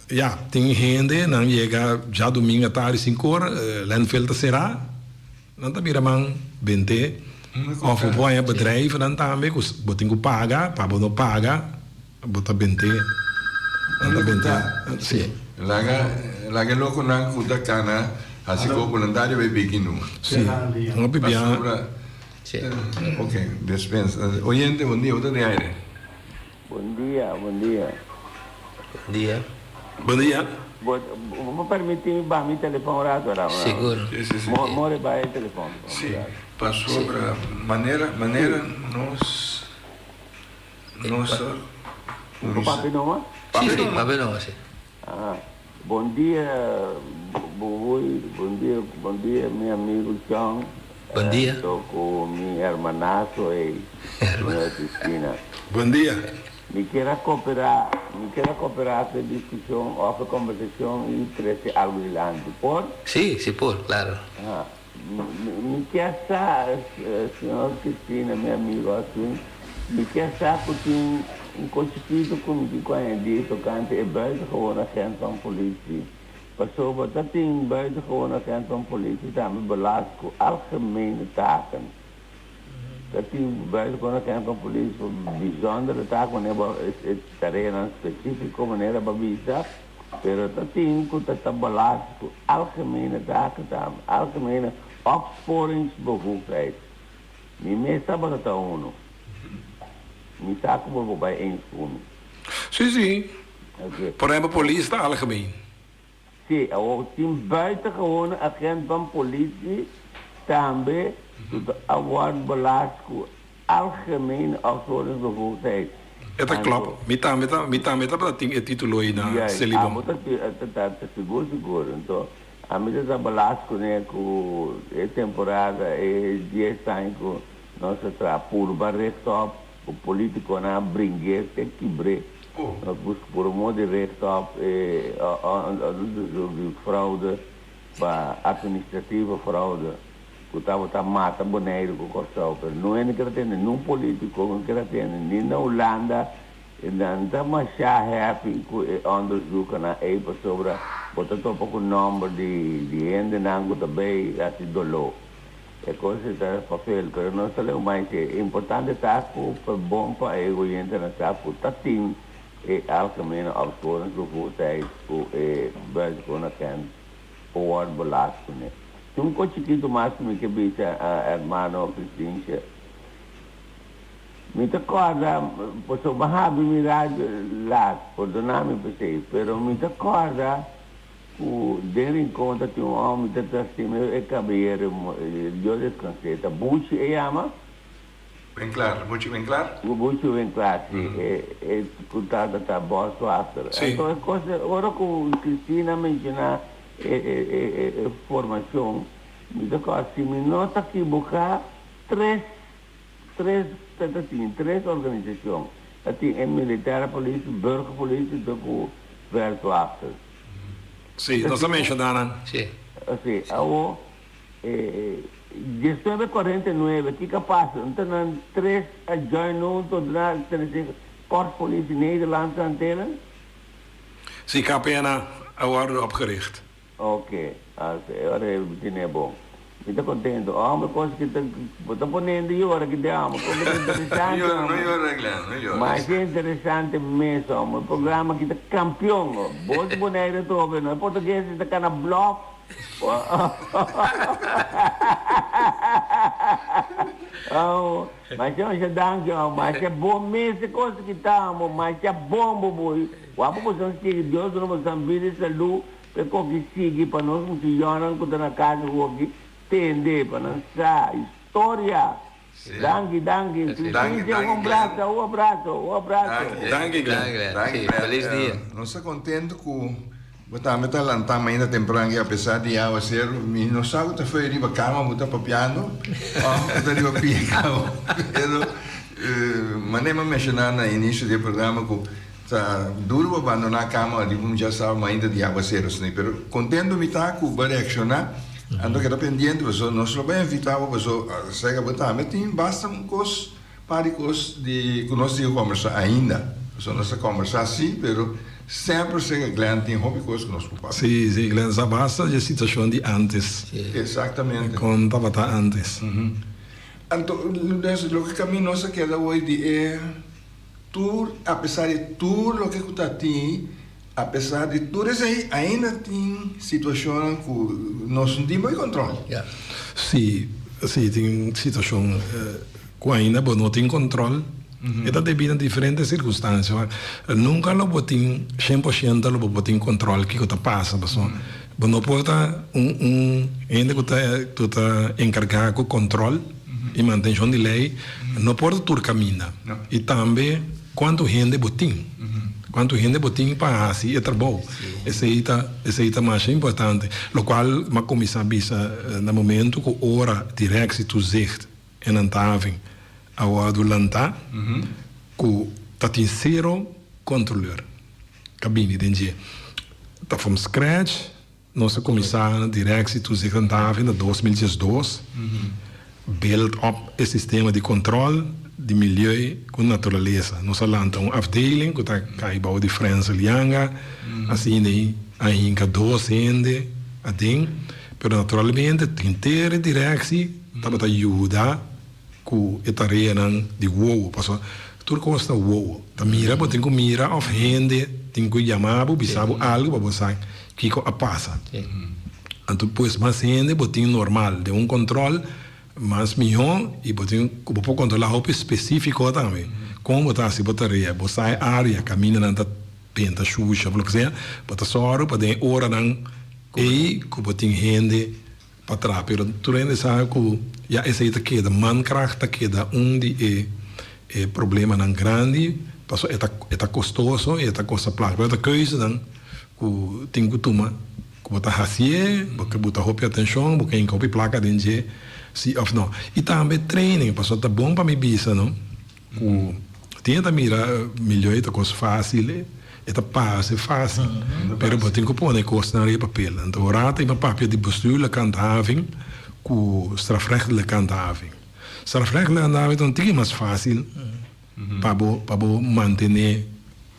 ya, tin hende nan yega djadumingu atardi sinkor, landfill ta será. Nan ta bira man bent'é. Òf bo por haña bedrijvennan tambe ku bo tin ku paga, pa bo no paga. Bo ta bent'é. Nan ta bent'é. Sí. Laga laga e lokonan ku ta kana hasi ko boluntario bai biki numa. Sí. Hopi bia. Pasobra. Sí. Ok, despensa. Oyente, bon dia. Bo ta den aire. Bon dia, bon dia. Bon dia. Bon dia. Bo bo por permiti mi baha mi telefon un rato ora? Sigur. Sí, sí, sí. Mo more baha e telefon. Sí, pasobra manera manera nos nos a Bo papia numa? Sí, sí, papia numa, sí. Ah, bon dia Bubuy, bon dia, bon dia mi amigo Chong. Bon dia. Anto cu mi hermanazo ey, señora Cristina. Bon dia. Mi kier a coopera, mi kier a coopera cu e discusion of e conversacion y trece algo dilanti. Por? Sí, sí por, claro. Ah, mi kier sa, señor Cristina, mi amigo Aswin, mi kier sa cu tin un cos chikito cu mi tin cu añadi tocante e buitengewoon agent van politie. Pasobra ta tin buitengewoon agent van politie tambe belast cu algemene taken. Ta tin buitengewoon agent van politie voor bijzondere taken, wanneer bo e tareanan specifico manera bo a bisa, pero ta tin cu ta ta belast cu algemene taken tambe, algemene opsporingsbevoegdheid. Mi mes tabata ta uno. Mi sa cu bo por bay eens cu mi. Sí, sí. Por ehempel polis ta algemeen. Sí, awor tin buitengewone agent van politie tambe cu ta a word belast cu algemene opsporingsbevoegdheid. E ta klop. Mi tambe ta, mi tambe tabata tin e titulo ei na Juist, Selibon. abo ta ta ta ta sigur sigur. Anto ami ta ta belast cune cu e temporada e dies aña cu nos a traha purba rechtop Ku politikonan a bring'é te kibr'é. Nos buska por un modo di rechtop e onderzoek di fraude pa administratieve fraude ku tabata mata Boneiru ku Kòrsou. Pero no hende kier a tende, niun politiko no kier a tende, ni na Hulanda nan ta masha happy ku e onderzoekennan ei pasobra bo ta topa ku nòmber di hendenan ku ta bay hasi doló. E cos e ta papel, pero nos ta leu mai ke importante ta cu pa bon pa e oyentenan sa cu ta tin e algemene opsporingsbevoegdheid cu e buitengewoon agent por word belast cune. Tin un cos chikito mas cu mi ke bisa hermano Christientje. Mi ta corda, pasobra mi a habri mi radio laat, pordona mi p'esey, pero mi ta corda Ku den Rincon ta tin un hòmber ta ta stima e kabeyero Dios descans'é ta Buchi e yama. Winklaar, Buchi Winklaar? Buchi Winklaar, si, e e ku tata ta bòswachter. Si. Anto e kos ora ku Cristina a menshoná e e e e formashon mi ta kòrda si mi no ta kiboká tres tres ta ta tin tres organisashon ta tin e militaire politie, burgerpolitie ta ku veldwachters. Sí, nos a menshoná nan. Sí. Sí, awo e diesnuebe kuarenta i nuebe kiko a pasa? Nta nan tres a join hunto duna trese Korpspolitie Nederlandse Antillen? Sí, KPNA a wòrdu opgericht. Ok, as e ora e tene bon. Mi ta contento. Homber, cos ki ta, bo ta ponendo yora ki te amo. Como ta interesante, No yora, no homber. yora, Glenn, no yora. Masha interesante mes, homber. E programa aki ta campeon, ho. Bo di Bonaire ta hopi, no. E portugueses ta cana blof. Oh, masha, masha danki, homber. Masha bon mes e cos ki ta, homber. Masha bon, bo boy. Wak bo boso sigui. Dios duna boso vida y salud. P'e koki sigui pa nos muchillonnan ku ta na kas hopi tende pa nan sa historia. Danki danki. Danki Cynthia un danki Glenn. abraso un abraso un abraso. Danki. Danki Glenn. Glenn, Danki sí, Glenn. feliz dia. Nos ta contento cu bo tambe ta lanta mainta tempran aki apesar di awaceru. Mi no sa cu ta foi riba cama bo ta papiando of bo ta riba pia cama pero manera mi a menciona na inicio di e programa cu Ta duro pa bandoná kama riba un djasaba mainta di aguasero asina, pero kontento mi ta ku bo a reakshoná, anto keda pendiente pasobra nos lo bai invitá bo pasobra sega bo tambe tin basta un kos, par di kos di ku nos tin ku kòmbersá ainda, pasobra nos ta kòmbersá sí, pero semper sega Glenn tin hopi kos ku nos por papia. Sí, sí, Glenn sa basta dje situashon di ántes. Exactamente. Kon tabata ántes. Anto, loke kaminda nos a keda hoy di e. Tur, apesar di tur loke ku ta tin, apesar di tur esei, ainda tin situashonnan ku nos no tin por kontròl. Sí, sí, tin situashon ku ainda bo no tin kontròl. E ta debí na diferente sirkunstansia. Nunka lo bo tin shen por shento lo bo por tin kontròl kiko ta pasa pasobra bo no por ta un un hende ku ta ku ta enkargá ku kontròl i mantenshon di lei no por ta tur kaminda i tambe kuantu hende bo tin kuantu hende bo tin pa hasi e trabou esei ta esei ta masha importante lokual mi a kuminsá bisa na momento ku ora Directie Toezicht en Handhaving a wòrdu lantá ku ta tin sero kontroleur ta bini den dje. Ta from scratch nos a kuminsá na Directie Toezicht en Handhaving na 2012, build up e sistema di kontrol di milieu ku naturalesa. Nos a lanta un afdeling ku ta kai bou di Frensel Janga, asina a hinka dos hende aden, pero naturalmente henter e directie tabata yuda ku e tareanan di wowo, pasobra tur kos ta wowo. Ta mira bo tin ku mira òf hende tin ku yama bo, bisa bo algu pa bo sa kiko a pasa. Anto pues mas hende bo tin normal den un kòntròl mas mihó i bo tin ku bo por kontrolá hopi spesífiko tambe kon bo ta hasi bo tarea. Bo sa e área kaminda nan ta benta shusha òf loke sea, bo ta sòru pa den e oranan ei ku bo tin hende Pa traha, pero tur hende sa ku ya esei ta keda, mankracht ta keda un di e e problemanan grandi, pasobra e ta e ta kostoso i e ta kosta plaka, pero ta keuzenan ku tin ku tuma, ku bo ta hasié, bo ke buta hopi atenshon, bo ke hinka hopi plaka den dje, si òf no. I tambe training, pasobra ta bon pa mi bisa no. Ku tin e ta mira milioi ta kos fásil, e ta parse fásil, pero bo tin ku pone e kosnan riba papel. Anto ora ta iba papia di bestuurlijke handhaving ku strafrechtelijke handhaving. Strafrechtelijke handhaving ta un tiki mas fásil pa bo pa bo mantené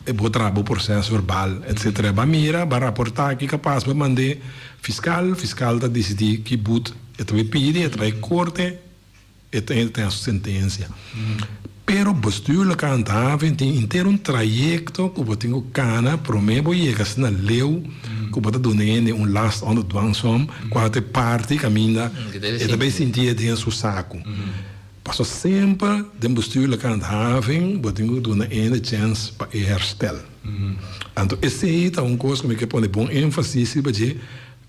e bo traha bo proses verbal etcetera. Ba mira, ba raportá kiko a pasa, ba mand'é fiskal, fiskal ta disidí ki but e ta bai pidi, e ta bai korte. E ta ten su sentencia. Pero bestuurlijke handhaving tin henter un trayecto cu bo tin cu cana prome bo yega asina leu cu bo ta duna hende un last onder dwangsom cual ta e parti caminda e ta bay sinti e den su saco. Pasobra semper den bestuurlijke handhaving bo tin cu duna hende chens pa e herstel. Anto esey ta un cos cu mi ke pone bon enfasis riba dje.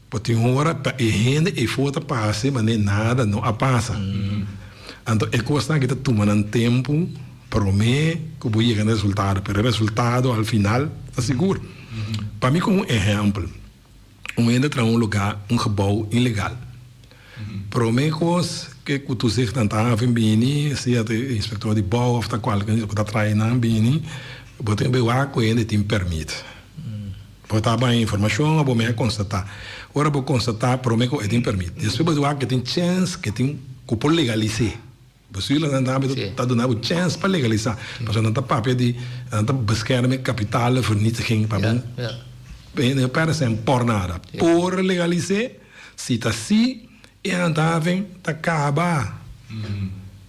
Bo tin ora pa e hende eyfor ta pasa mane nada no a pasa. Anto e kosnan aki ta tuma nan tempu prome ku bo yega na resultado, pero e resultado al final ta sigur. Pa mi komo un ehèmpel, un hende traha un lugá, un gebou ilegal. Prome kos ke ku toezicht handhaving bini, sea ta e inspektor di bou òf ta kualke ku ta traha nan bini, bo tin ku wak ku e hende tin pèrmit. Bo ta haña informashon o bo mei a konstatá. Ora bo konstatá promé ku e tin pèrmit. Despues bo wak ke tin chèns ke tin ku por legalis'é. Bestuurder nan tambe ta duna bo chèns pa legalisá. Pasobra nan ta papia di nan ta beskerme kapitalevernietiging pa bo no pèrdè sèn por nada. Por legalis'é si ta si e handhaving ta kaba.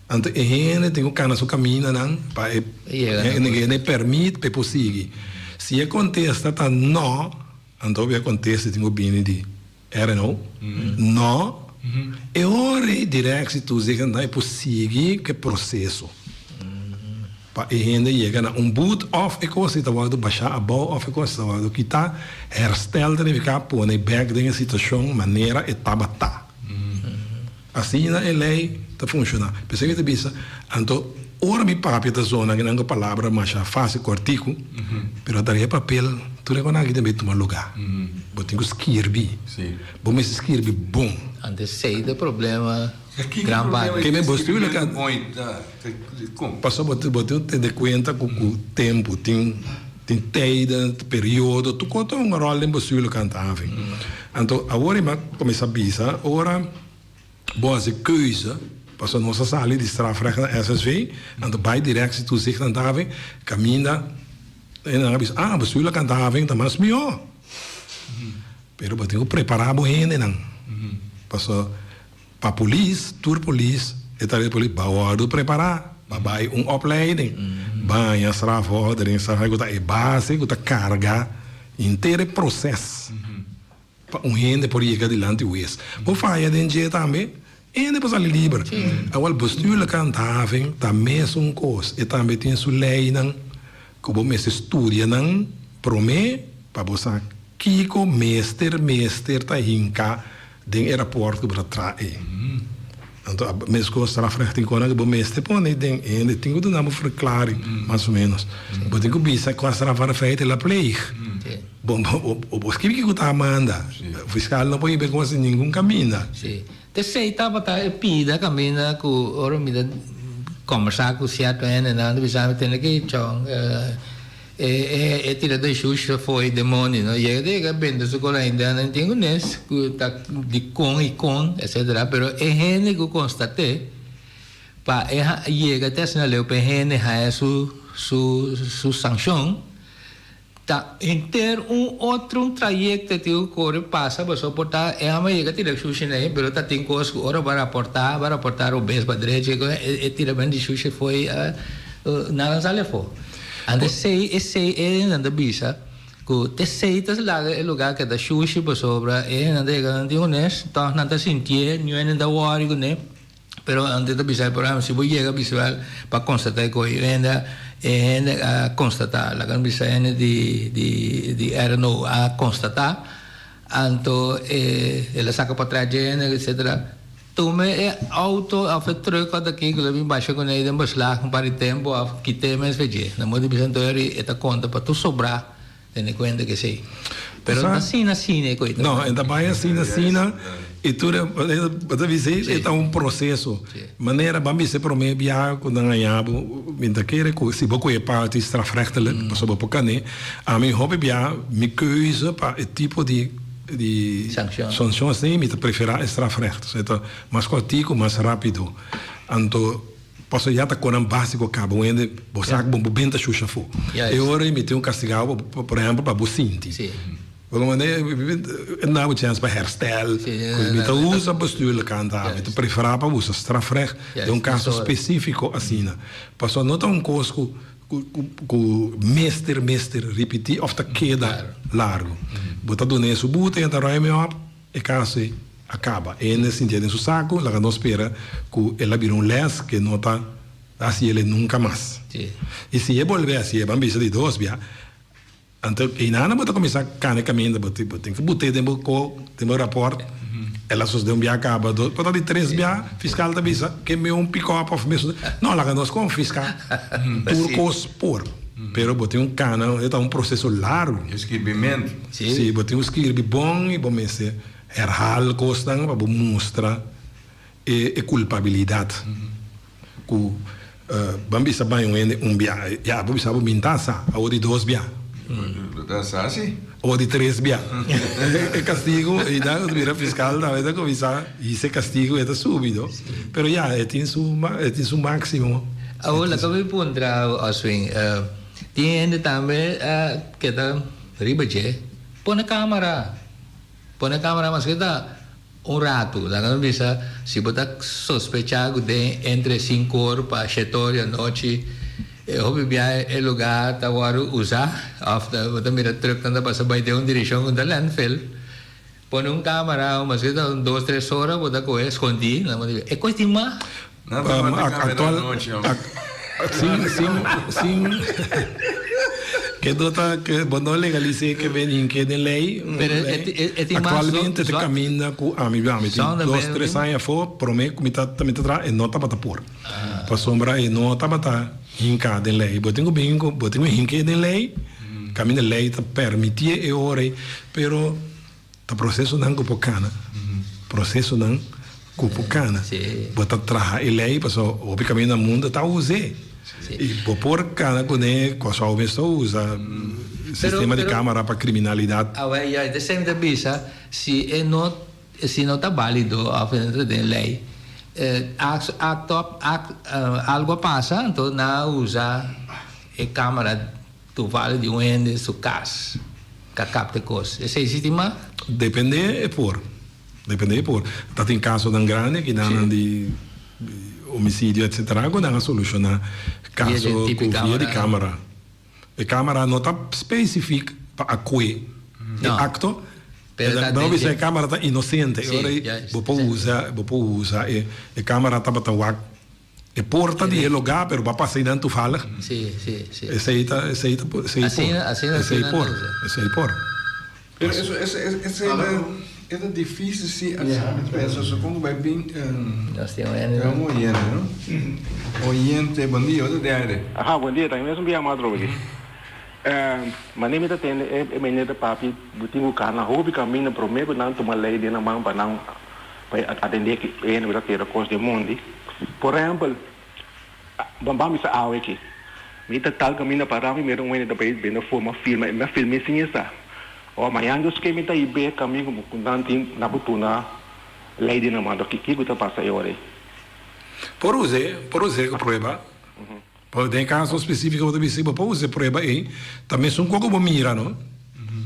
Anto e hende tin ku kana su kamindanan pa e hende pèrmit pa e por sigui. Si e kontesta ta nò, anto e kontesta tin ku bini di RNO, nò, e ora ei Directie Toezicht e por sigui ku e proseso pa e hende yega na un but òf e kos ei ta wòrdu bashá abou òf e kos ei ta wòrdu kitá. Herstel ta nifiká pone bèk den e situashon manera e tabata. Asina e lei ta funshoná. P'esei mi ta bisa, anto ora mi papia ta zona kinan ku palabra masha fásil kòrtiku, pero ta e papel tur e kosnan aki ta bin tuma lugá. Bo tin ku skirbi. Bo mester skirbi bon. Anto esei ta e problema gran parti. Ke men bo skirbi Pasobra bo tin ku tene kuenta ku tempu tin tin tijden, periodo, tur kos ta hunga ròl den bestuurlijke handhaving. Anto awor mi a kuminsá bisa ora bo hasi keuze, pasobra nos a sali di strafrecht na SSV, anto bai directie toezicht handhaving, kaminda e nan a bisa, ah bestuurlijke handhaving ta mas mihó. Pero bo tin ku prepará bo hendenan, pasobra Pa polis, tur polis, e tarea di polis ba wòrdu prepará, ba bai un opleiding. Baña strafvordering, strafrecht ku ta e base ku ta karga henter e proses pa un hende por yega dilanti hues. Bo faya den dje tambe, e hende por sali liber. Awor bestuurlijke handhaving ta mesun kos, e tambe tin su leinan ku bo mester studia nan promé pa bo sa kiko mester mester ta hinká Den e raport ku bo ta traha ei. Anto a meskos strafrecht tin kona ku bo mester pone den hende tin ku duna bo verklaring mas o menos. Bo tin ku bisa kua strafbare feit el a pleeg. Bo bo skibi kiko ta manda. Fiskal no por hiba e kos den ningun kaminda. Sí. T'esei tabata e pida kaminda ku ora mi ta kombersá ku sierto hendenan ta bisa mi tende ki chon. E e tira den shush fo'i demonio no yega ta yega bende su kola ainda nan tin ku nes ku ta di kon i kon etcetera pero e hende ku konstat'é pa e yega te asina leu pa e hende haña su su su sanshon ta henter un otro un trayekto e tin ku kore pasa pasobra por ta e amo a yega tira shushi nei pero ta tin kos ku ora bo a raportá bo a raportá robes pa drechi e tiramentu di shushi fo'i nan a sali afó. Anto esei, esei e hendenan ta bisa ku t'esei ta laga e lugá keda shushi pasobra e hendenan ta yega nan tin hunes, tòg nan ta sintié, niun hende ta wòri kuné, pero anto ta bisa por ehèmpel si bo yega bisa wèl pa konstatá e kos e hende e hende a konstatá laga nos bisa hende di di di RNO a konstatá anto e el a saka potrèt dje hende etsetera. Tuma e auto of e truck of aki ku lo bin basha kuné den beslag un par di tempu of kit'é mes fe dje. Na modo di bisa anto eri e ta konta pa tur sobrá tene kuenta ku esei. Pero no ta asina asina e koe ta No, bai. e ta bai asina asina i tur e bo ta bisa e ta un proseso. Manera ban bisa e promé biaha ku nan haña bo mi ta kere ku si bo kohe parti strafrechtelijk pasobra bo por kané. Ami hopi biaha mi keuze pa e tipo di Di Sanccion. sanccion así mi ta prefera e strafrecht. So e ta mas cortico, mas rapido. Anto paso ya ta conan basico caba un hende bo sa cu bo benta shusha afo. Juist. E ora mi tin un castigao bo por ehempel pa bo sinti. Sí. Bo manda e na bo chance pa herstel. Sí, Cu mi ta usa bestuurlijk handhaving. Mi ta Juist. prefera pa usa strafrecht Juist, den un caso mesora. specifico asina. Paso no ta un cos cu Ku mester mester ripití òf ta keda largu. Bo ta dun'é su bute, e ta ruim op, e kaso ei a kaba. E hende sintié den su saku, laga nos spera ku el a bira un lès ku e no ta hasi el nunka mas. I si e bolbe hasié, ban bisa di dos bia, Anto einan bo ta kuminsá kana e kaminda, bo tin ku but'é den bo ko, den bo rapòrt, el a sosodé un bia kaba, dos, por ta di tres bia, fiskal ta bisa ke mi un pikòp òf mesun, no laga nos konfiská tur kos por, pero bo tin un kana, e ta un proseso largu. E skirbimentu. Sí, bo tin ku skirbi bon i bo mester herhal kosnan pa bo mustra e kulpabilidat. Ku ban bisa baña un hende un bia, ya bo bisa bo minta sa, awor di dos bia. Bo ta sa si. Awor di tres bia. E kastigu i nan mira fiskal tambe ta kuminsá hisa e kastigu e ta subi no. Pero ya e tin su e tin su máksimo. Awor laga mi puntra Oswin, tin hende tambe keda riba dje pone kamara, pone kamara maske ta. Un ratu, laga nos bisa, si bo ta sospechá ku den entre sinku or pa shete or di anochi e hopi biaha e lugá ta wòrdu usá òf bo ta mira trùknan ta pasa bai den un direkshon ku ta landfill, pone un kámara maske ta un dos tres ora bo ta kohe skondí, e kos tin mas. Nan ta manda camera anochi hombre. Sin sin sin ke no ta ke bo no legalise ke ben hinke den ley. Pero e e tin mas Actualmente ta caminda cu ami ami tin dos tres aña afo prome cu mi ta mi ta traha e no tabata por. Pasobra e no tabata hinka den ley. Bo tin cu bin cu bo tin cu hinke den ley caminda ley ta permitie e ora ey pero Ta procesonan cu por cana. Procesonan cu por cana. Bo ta traha e ley pasobra hopi caminda na mundo ta us'e. Y bo por cana cune Curaçao mes ta usa sistema di camara pa criminalidad. Awel ya e semper ta bisa si e no si no ta balido of e no ta den ley acto algo a pasa anto nan a usa e camara Toevallig di un hende su cas ka capta e cos. Esey si tin mas? Depende e por. Depende e por. Ta tin casonan grandi aki nan di. homicidio etcetera ku nan a solushoná kaso ku via di kamera. E kamera no ta spesifik pa a kue e akto, no bisa e kamera ta inosente, e ora ei bo por usa bo por usa e kamera tabata wak e porta di e lugá pero bo a pasa einan toevallig. Esei ta esei ta esei por esei por esei por. Pero eso esei ta e ta dificil si mi ta pensa supongo bai bin un oyente no oyente bon dia bo ta den aire. Aha bon dia ta mi mes un bia mas atrobe aki mane mi ta tende e meneer ta papia bo tin ku kana hopi kaminda prome ku nan tuma lei den nan man pa nan pa atende e hende ku ta tira kos den mondi por ehempel Ban bisa awe aki. Mi ta tal kaminda pará mi mira un hende ta bai bende forma firma i mi a firm'é sin e sa. Ora mañan Dios ke mi ta hib'é kaminda ku nan tin na por tuna lei di nan man. Kiko ta pasa e ora ei? Por us'é, por us'é ku prueba. Pero den e kaso spesífiko bo ta bisa bo por usa e prueba ei, ta mesun kos ku bo mira no.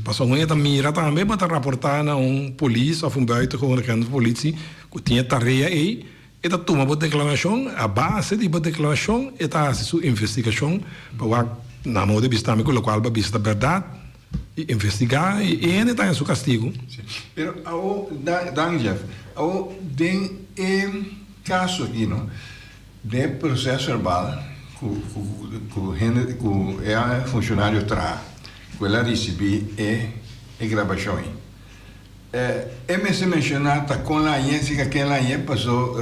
Pasobra un hende ta mira tambe bo ta raportá na un polis òf un buitengewoon agent di politie ku tin e tarea ei. E ta tuma bo deklarashon, a base di bo deklarashon e ta hasi su investigashon pa wak na modo di bista tambe ku lokual bo a bisa ta bèrdat i investigá i e hende ta haña su kastigu. Si, pero awo, dank Jeff, awo den e kaso aki no, den e proces verbal ku ku hende ku e funshonario traha ku el a risibí e e grabashon ei. E mester menciona ta con la añe si ka ken la añe paso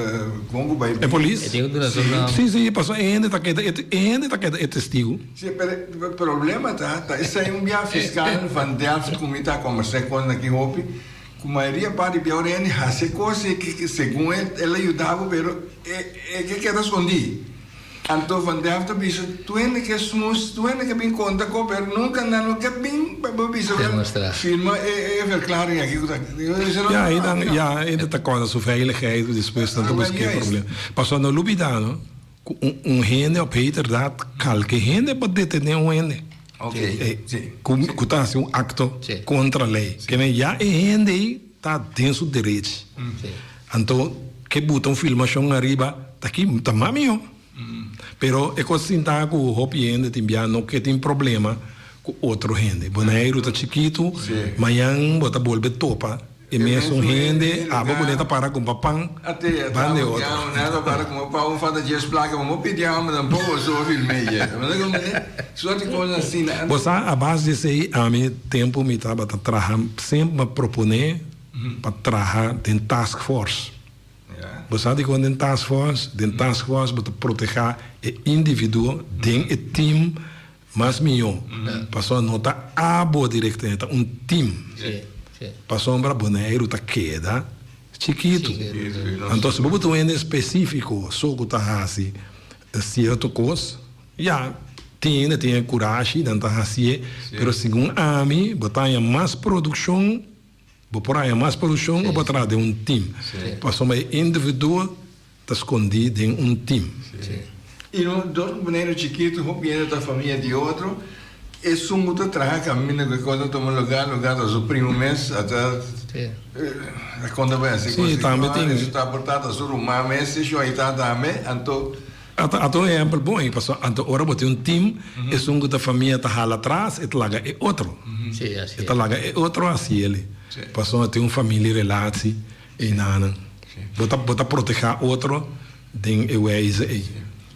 con cu bay. E polis? Si si paso e hende ta keda e hende ta keda e testigo. Si pero e problema ta ta esey un bia fiscal van Delft cu mi ta combersa con aki hopi cu mayoria parti bia ora hende haci e cos y segun el a yuda bo pero e ke keda scondi. Anto Van Delft a bisa, Tur hende ke smus, tur hende ke bin konta ku pero nunka nan no ke bin pa bo bisa wel firma e verklaring aki ku ta. Ja, ei dan, ja, ei ta kòrda su veiligheid ku despues nan ta buska e problema. Pasobra no lubida no, ku un un hende op heterdaad kalke hende por detené un hende. Ku ku ta hasi un akto kontra lei. Ke men ya e hende ei ta den su derechi. Anto ke buta un filmashon ariba ta ki ta mas mihó. Pero e kos sinta ku hopi hende tin bia no ke tin problema ku otro hende. Boneiru ta chikitu, mañan bo ta bolbe topa e mesun hende, abo ku ne ta para kumpra pan ban de otro. Bo sa a base di esei ami tempu mi tabata traha semper mi a proponé pa traha den task force. Bo sa dikon den task force? Den task force bo ta proteha e individuo den e team mas mihó. Pasobra no ta abo directamente, ta un team. Pasobra Boneiru ta keda chikitu. Anto si bo bo ta un hende specifico so ku ta hasi cierto kos, ya, tin hende tin e kurashi, nan ta hasié, pero segun ami bo ta haña mas produkshon. Bo por haña mas produkshon o bo traha den un tim. Pasobra e individuo ta skondí den un tim. I no dor ku Boneiru chikitu hopi hende ta famia di otro, esun ku ta traha kaminda ku e kos ta tuma lugá, lugá ta su primo mes, ata ta konta bai hasi kos di kòrda, esun ta aportá ta su ruman mes, e shon ei ta tambe, anto. Ata ata un ehempel bon ei, pasobra anto ora bo tin un team, esun ku ta famia ta hala atras, e ta laga e otro. E ta laga e otro hasi el. Pasobra tin un familie relatie einanan. Bo ta bo ta protegá otro den e wijze ei.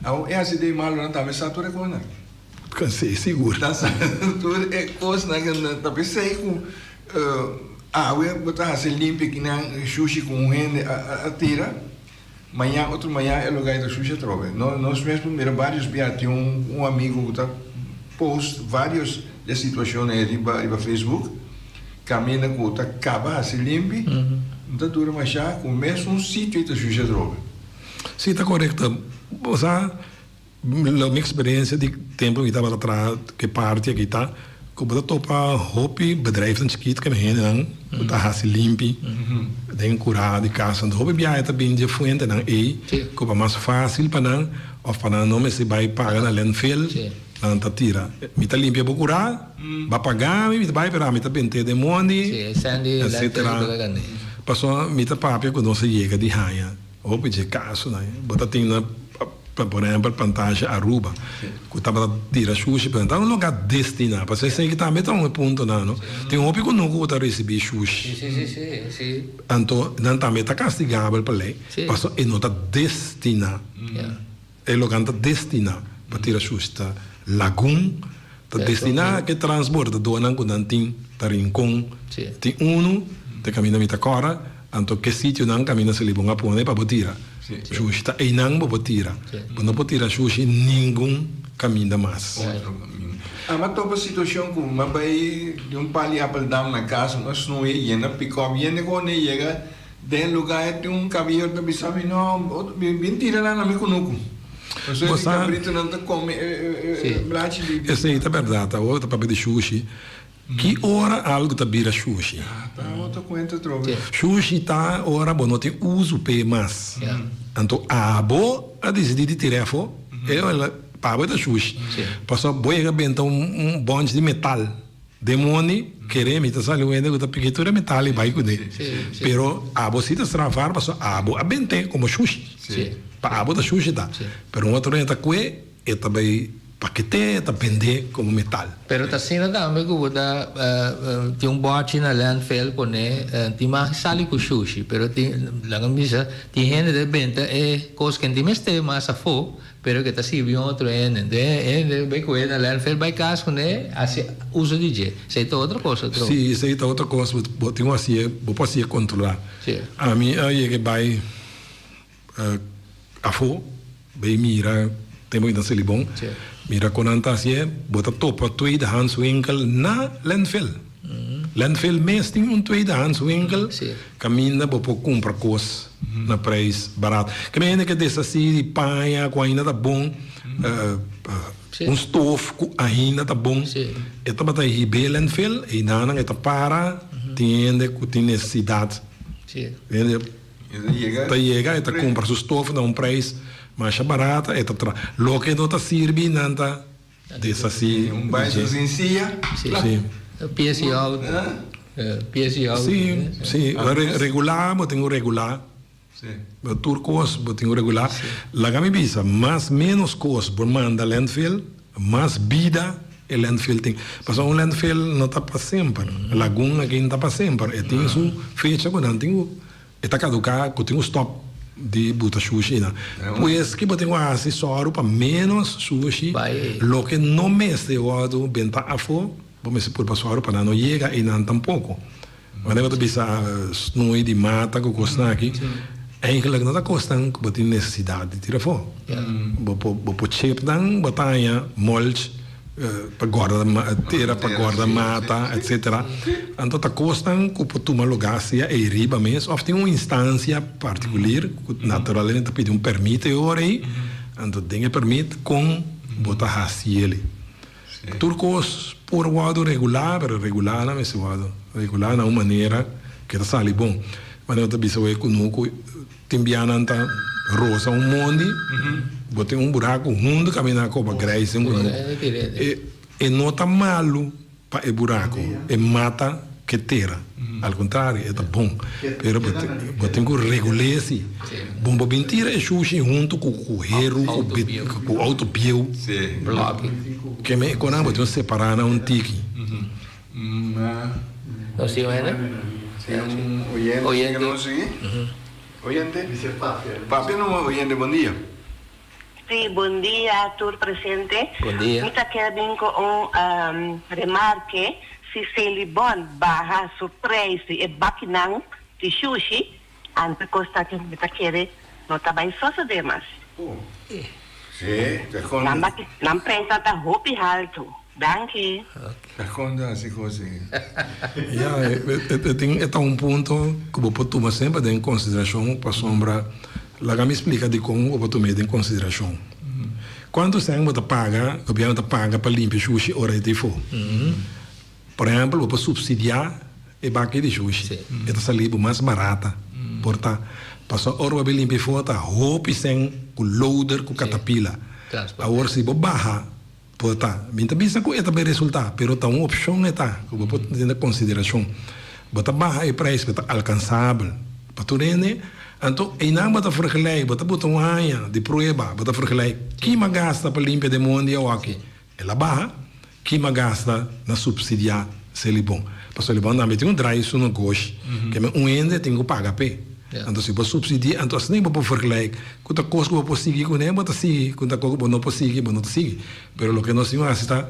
Awor e hasi den malonan tambe sa tur e kosnan. Si, sigur. Ta sa tur e kosnan ku nan ta p'esei ku awe bo ta hasi limpia kinan shushi ku un hende a tira. Mañan otro mañan e lo gai ta shushi atrobe. No nos mes por mira varios bia tin un un amigo ku ta post varios de situacion ei riba riba Facebook kaminda ku ta kaba hasi limpi no ta dura masha ku mesun sitio ei ta shushi atrobe. Si ta korekto. Bo sa Lo mi experiencia di tempo mi tabata traha ke parti aki ta ku bo ta topa hopi bedrijfnan chikit ku hendenan ku ta hasi limpi den kura di kas. Anto hopi biaha ta bin dje fuentenan ei ku pa mas fasil pa nan of pa nan no mester bai paga na landfill nan ta tira. Mi ta limpia bo kura, ba paga mi, mi ta bai pero ami ta bent'é den mondi etcetera. Pasobra mi ta papia ku nos a yega di haña. Hopi dje kasonan bo ta tin na por ehempel Plantage Aruba ku tabata tira shushi pero ta un lugar destina pasobra esei tambe ta un e puntonan no tin hopi kunuku ku ta risibi shushi anto nan tambe ta kastigabel pa lei pasobra e no ta destina. E logan ta destiná pa tira shushi ta Lagun, ta destiná ke transbordadornan ku nan tin ta Rincon. Tin unu te kaminda mi ta kòrda, anto ke sitionan kaminda Selibon a pone pa bo tira shushi ta einan bo por tira. Bo no por tira shushi ningun kaminda mas. Aba topa situashon ku mi a bai di un par di Appledam na kas, un a snoei yena pikòp, yende ku unda e yega Den lugar e tin un caballero ta bisa mi no bin tira nan na mi cunucu. Pasobra e cabritonan ta come e blachi di. Esey ta berdad, awor ta papia di shushi. Ki ora algo ta bira shushi? Ta otro cuento atrobe. Shushi ta ora bo no tin uso p'e mas. Anto abo a dicidi di tir'e afo, pa abo e ta shushi. Pasobra bo yega benta un bonchi di metal. Demoni, kere mi ta sali un hende ku ta piki tur e metal i bai kuné. Pero abo si ta strafar pasobra abo a bent'é komo shushi. Pa abo ta shushi ta. Pero un otro hende ta kue, e ta bai paket'é, e ta bend'é komo metal. Pero ta asina tambe ku bo ta tin un bòchi na landfill pone tin mag sali ku shushi pero tin laga mi bisa tin hende ta benta e kos ke no tin mester mas afó. Pero ke ta sirbi un otro hende. Enton e hende bai kohe na landfill bai kas kuné hasi uso di dje. Esei ta otro kos otro. Sí, esei ta otro kos. Bo tin ku hasié, bo por hasié kontrolá. Sí. Ami a yega bai afó, bai mira tempu mi ta Selibon, Sí. mira kon nan ta hasié. Bo ta topa tweedehands winkel na landfill. Landfill mes tin un tweedehands winkel kaminda bo por kumpra kos na prijs barat. Ke men hende ke deshasí di paña ku ainda ta bon, un stof ku ainda ta bon, e tabata hib'é landfill, einan e ta para, tin hende ku tin nesesidat. Hende ta yega e ta kumpra su stof na un prijs masha barata, e ta traha. Loke no ta sirbi nan ta. Deshasí Un baisel sin sia. Sí. Pies i auto. Pies i auto. Sí, sí. Regulá, bo tin ku regulá. Sí. Tur kos bo tin ku regulá. Laga mi bisa, mas ménos kos bo manda landfill, mas bida e landfill tin. Pasobra un landfill no ta pa semper. Lagun aki no ta pa semper. E tin su fecha ku nan tin ku. E ta kaduká ku tin un stòp di buta shushi einan. Pues ki bo tin ku hasi sòru pa ménos shushi, loke no mester wòrdu bentá afó, bo mester purba sòru pa nan no yega einan tampoko. Wanneer bo ta bisa snui di mata ku kosnan aki, eigenlik no ta kosnan ku bo tin nesesidat di tira afó. Bo por bo por chep nan, bo ta haña mulch. Pa guarda tera, pa guarda mata, etcetera. Anto ta kosnan ku por tuma lugá sea ei riba mes òf tin un instansia partikulir ku naturalmente ta pidi un pèrmit e ora ei. Anto den e pèrmit kon bo ta hasi el'i. Tur kos por wòrdu regulá, pero regulá nan mester wòrdu regulá na un manera ku e ta sali bon. Manera bo ta bisa wei kunuku. Tin bianan ta rosa un mondi, bo tin un buraku hundu kaminda koba grijs den kunuku. E no ta malu pa e buraku, e mata ke tera. Al kontrario, e ta bon. Pero bo tin ku regul'é si. Bon bo bin tira e shushi huntu ku heru, ku outo bieu. Ke men e konan bo tin ku separá nan un tiki. Nos tin un hende? Tin un oyente que nos sigui? Oyente? Papia no oyente, bon dia. Sí, bon dia tur presente. Bon dia. Mi ta kier bin cu un remarke, si Selibon baha su prijs di e bakinan di shushi, anto cos ta cu mi ta kere no ta bay sosode mas. Sí, ta con. Nan prijsnan ta hopi halto. Danki. Ta con ta haci cos ei. Ya, e tin, e ta un punto cu bo por tuma semper den consideracion pasobra laga mi splica dicon bo por tum'é den consideracion. Cuanto cen bo ta paga, gobierno ta paga pa limpia shushi ora e ta efo? Por ehempel, bo por subsidiá e baki di shushi. E ta sali bo mas barata. Por ta, pasobra ora bo a bin limpia efo ta hopi cen cu loader cu catapila. Awor si bo baha. Por ta. Mi ta bisa ku e ta bai resultá, pero ta un opshon e ta ku bo por tene na konsiderashon. Bo ta baha e preis ku ta alkansabel pa tur hende. Anto einan bo ta vergelijk, bo ta buta un aña di prueba, bo ta vergelijk ki m'a gasta pa limpia den mondi awaki, el a baha, ki m'a gasta na subsidia Selibon. Pasobra Selibon tambe tin un draai su negoshi, ke men un hende tin ku paga p'e. Anto si bo subsidia, anto asina bo por vergelijk ku ta kos ku bo por sigui kuné, bo ta sigui, ku ta kos ku bo no por sigui, bo no ta sigui. Pero loke nos tin ku hasi ta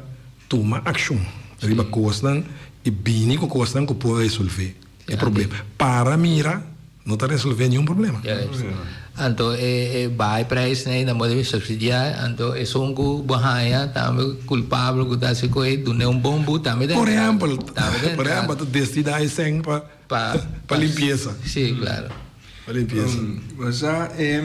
tuma akshon riba kosnan i bini ku kosnan ku por resolve e problema. Para mira no ta resolve niun problema. Anto e e baha e prijsnan ei nan bo debe subsidia, anto esun ku bo haña tambe kulpabel ku ta hasi ku ei dun'e un bon but tambe ta Por ehèmpel, por ehèmpel ta destina e sèn pa pa limpiesa. Si, klaro. Pa limpiesa. Sa e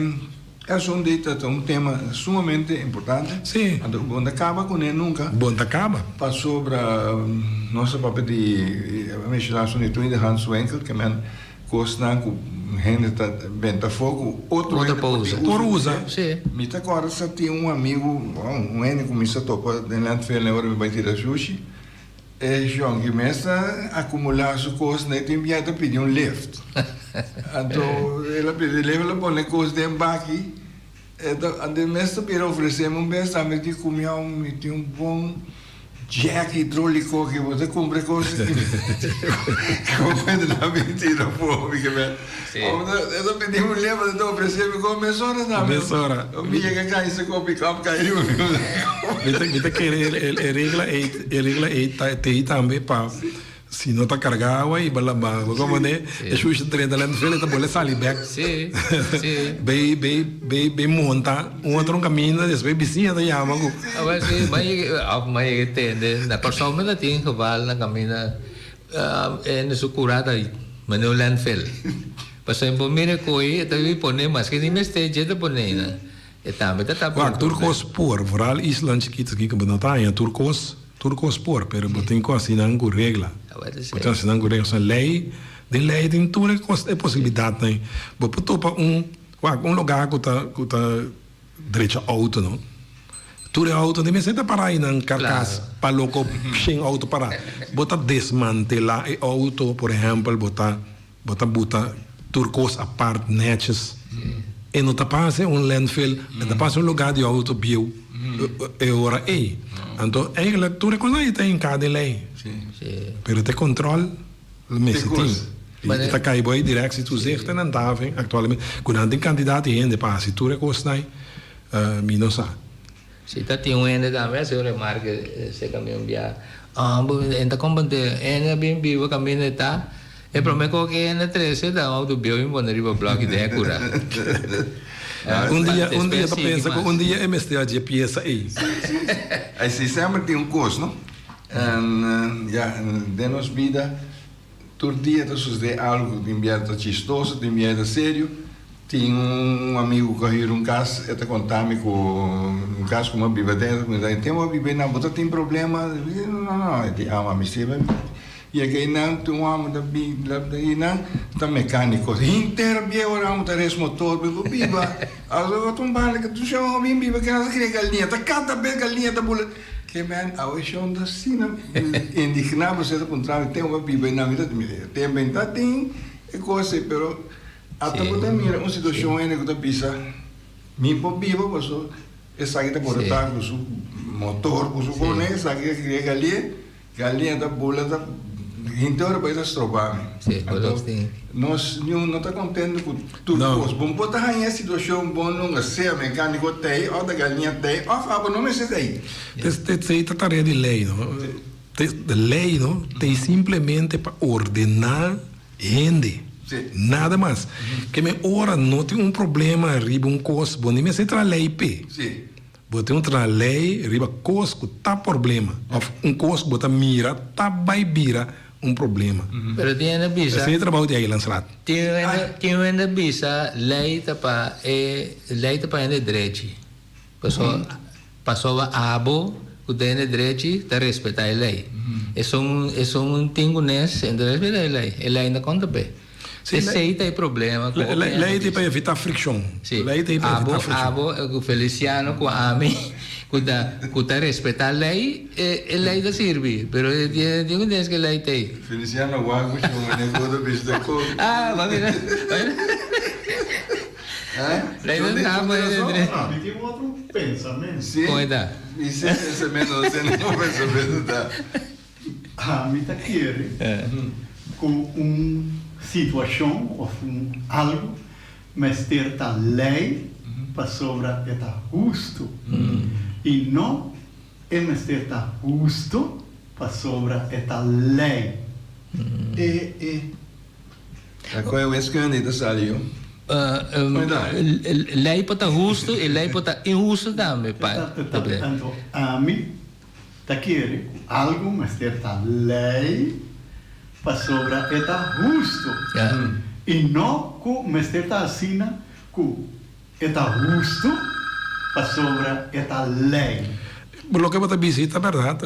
asuntu ei ta un tema sumamente importante. Si. Anto bo no ta kaba kuné nunka. Bo no ta kaba. Pasobra nos a papia di, a menshoná asuntu di tweedehandswinkel, ke men Kosnan ku hende ta benta afó ku otro hende por tin Por usa. Mi ta kòrda sa tin un amigu, un hende ku mi sa topa den landfill ora mi bai tira shushi. E shonki mes ta akumulá su kosnan i tin bia ta pidi un lift. Anto el a pidi lift, el a pone kos den baki. E ta ande mes ta bira ofresé mi un bes tambe di ku mi aun mi tin un bon jack hidróliko ki bo ta kumpra e kos ki ku bo ta bin tira afó mi ke men. E ta pidi un lema e ta ofresé mi kon mesora tambe. Mesora. Mi yega kai su kopi kòp kai riba mi. Mi ta mi ta kere e regla ei e regla ei ta tei tambe pa Si no ta carga awa y bo laba bo como ne e shushi ta drenta landfill e ta bole sali bek bay bay bay bay monta un otro caminda despues bisiña ta yama cu. Awor si bo yega of bo yega tende na Corsou mi ta tin geval na caminda hende su cura ta manda un landfill pasobra bo mira koe e ta bin pone maske ni mester dje ta pone einan e tambe ta tapa un Wak tur cos por vooral islan chikito aki bo no ta haña tur cos. Tur kos por, pero bo tin ku hasi nan ku regla. Bo tin hasi nan ku regla. Osea lei, den lei tin tur e kos, e posibilidatnan. Bo por topa un, wak, un lugá ku ta, ku ta drecha outo, no? Tur e outo di mester ta pará einan karkas pa loko shen outo pará. Bo ta desmantelá e outo, por ehèmpel, bo ta. Bo ta buta tur kos apart netjes. E no ta pasa un landfill, e ta pasa un lugar di auto bieu e ora ei. Anto eigenlijk tur e kosnan ei ta hinká den lei. Pero te control mester tin. I ta kai bo ei directie toezicht en handhaving actualmente. Ku nan tin kantidat di hende pa hasi tur e kosnan ei, mi no sa. Si ta tin un hende tambe a haci un remarke cerca mi un bia, ah bo e ta comprende hende a bin biba caminda e ta, e prome cosa cu e hende a trece ta un auto bieu y pone riba blok y den e cura. Un dia un dia ta pensa cu un dia e mester haci e pieza ey. Si si si. Si semper tin un cos no en ya den nos bida. Tur dia ta sucede algo cu tin bia ta chistoso, tin bia ta serio. Tin un amigo cu a hür un cas, e ta conta mi cu un cas cu mi a biba den, e ta cuminsa, Tempo a biba einan bo ta tin problema? Mi di, No, no, e di, Ama mi si. Y e keinan tin un homber ta bin einan ta mecanico, henter bia ora amo ta res motor, mi bo biba, awo ta un banda cu tu shon a bin biba kinan ta cria galiña, ta cada bes galiña ta bula. Ke men awe shon ta asina indigná bo ser ta puntra mi ten bo biba einan mi ta di mira ten ben ta tin e kos ei pero ata bo ta mira un situashon hende ku ta bisa mi por biba paso esaki ta bota ku su motor ku su kone esaki a kria galie. Galiña ta bula ta henter ora bai ta stroba mi. Anto nos niun no ta contento cu tur cos. Bon por ta haña e situacion bon nunca sea mecanico t'ey of ta galiña t'ey of abo no mester t'ey. Esey ta tarea di ley no. Ley no t'ey simplemente pa ordena hende. Nada mas. Ke men ora no tin un problema riba un cos bo ni mester traha ley p'e. Bo tin un traha lei riba kos ku ta problema òf un kos ku bo ta mira ta bai bira un problema. Pero tin hende bisa. Esei e trabou di Eilandsraad. Tin hende tin hende bisa lei ta pa e lei ta pa hende drechi. Paso pasobra abo ku ta hende drechi ta respetá e lei. Esun esun tin ku nes e no ta respetá e lei. E lei no konta p'e. Esei ta e problema ku hopi hende Lei ta pa evitá frikshon. Sí. Lei ta pa evitá frikshon. Abo, abo ku Feliciano ku ami ku ta ku ta respetá lei, e e lei ta sirbi. Pero e tin ku tens ku e lei ta ei. Feliciano wak ku shon mane ku ta bista ku. Ah, ba mira. Lei ta traha pa hende drechi. Mi tin otro pensamentu. Si. Kon e ta? Mi sin pensamentu, no sé ningún pensamentu ta. Ami ta kere ku un situashon òf un algu mester ta lei pasobra e ta hustu i no e mester ta hustu pasobra e ta lei. E e. Ta koe wiskunde ta sali yo. Lei por ta hustu i lei por ta inhustu tambe pa. Anto ami ta kere ku algu mester ta lei pasobra e ta hustu i no ku mester ta asina ku e ta hustu pasobra e ta lei. Loke bo ta bisa ta bèrdat.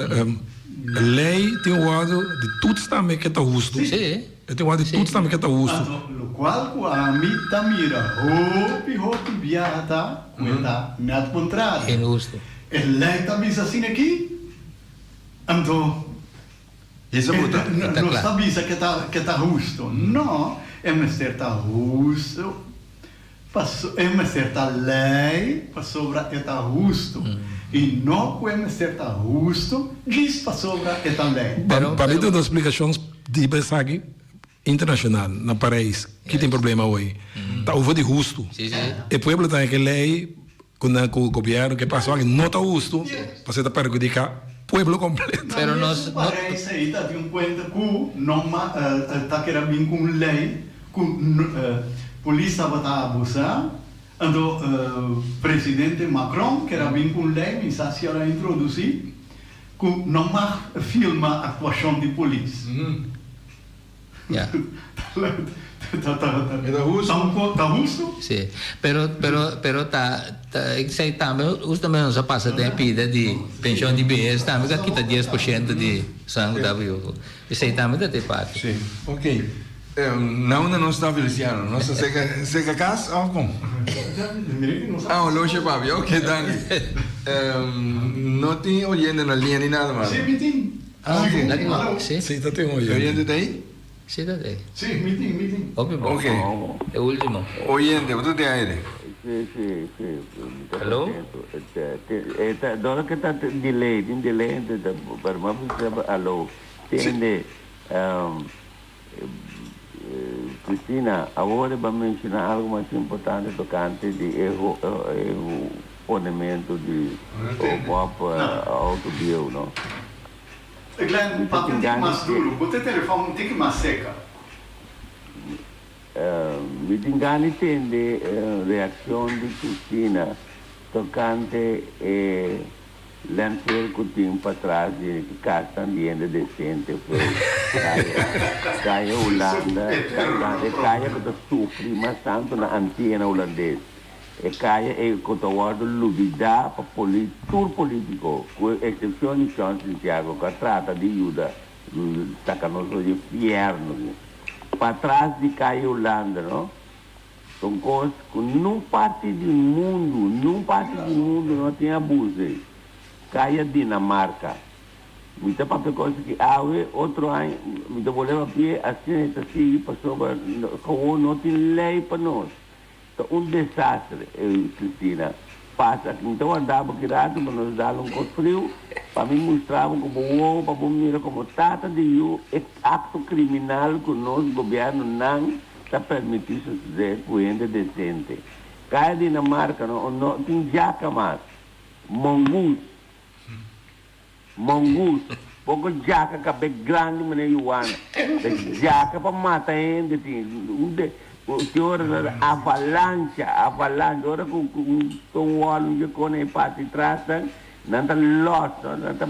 Lei tin wòrdu di tuts tambe ke ta hustu. E tin wòrdu di tuts tambe ke ta hustu. Anto lokual ku ami ta mira hopi hopi biaha ta ku e ta nèt kontrario. E lei ta bisa asina aki, anto nos ta bisa ke ta hustu. No, e mester ta hustu Paso e mester ta lei pasobra e ta hustu, i no ku e mester ta hustu djis pasobra e ta lei. Pa mi duna splikashon di esaki internashonal na Parijs ki tin problema awor ta over di hustu. E pueblo ta ke lei ku nan ku gobièrnu ke paso aki no ta hustu pasobra ta perhudiká pueblo kompleto. Pero nos no. Parijs ei ta tin kuenta ku no ta keda bin ku un lei Ku polis tabata abusá, anto presidente Macron ker a bin ku un lei, mi sa si el a introdusí, ku no mag filma aktuashon di polis. Ya. Ta hustu? Sí, pero pero pero ta ta esei tambe hustamente nos a pasa den e pida di penshon di behes tambe ku a kita 10% di esnan ku ta viuvo. Esei tambe ta te parti. Sí, ok. Na unda nos ta Feliciano? Nos ta cerca cerca cas of con? Ah, oloshi papi. Ok, danki. No tin oyente na linea ni nada mas? Sí, mi tin. Ah, ok. Sí. Sí, ta tin oyente. Oyente ta ahí? Sí, ta tin. Sí, mi tin, mi tin. Hopi bon. Ok. E ultimo. Oyente, bo ta den aire. Sí, sí, sí. Mi ta Hello? contento. Dor ke ta delay, tin delay, pero mi a bisa alo. Tende, Cristina, awor e ba menciona algo mas importante tocante di e ponemento di op auto bieu, no? Glenn, papia un tiki mas duro, bo ta telefon un tiki mas seca. Mi tin gana di tende reaccion di Cristina tocante e Landfill ku tin patras di kasnan di hende desente fei kaya kaya Hulanda e kaya ku ta sufri mas tantu na Antia na Hulandes e kaya ei ku ta wòrdu lubidá pa poli tur politiko ku eksepshon di Shon Sintiago ku a trata di yuda saka nos for di e fièrnu patras di kaya Hulanda no. Ta un kos ku nun parti di mundu, nun parti di mundu no tin abuso ei. Kaya Dinamarka. Mi ta papia kos aki awe, otro aña mi ta bolbe papia asina e ta sigui pasobra awor no tin lei pa nos. Ta un desastre, Cristina. Pasa aki. Mi ta warda bo ki rato pa nos dal un kos friu pa mi mustra bo ku bo wowo pa bo mira komo tata di yu e akto kriminal ku nos gobièrnunan ta permití sosodé ku hende desente. Kaya Dinamarka no no tin djaka mas. Mongoose. Mongoose. Poko djaka kabe grandi manera yuwana. Ta djaka pa mata hende tin. Un de tin ora ta avalancha, avalancha. Ora ku ku un ton wòl un dje kone e parti tras nan, nan ta lòs, nan ta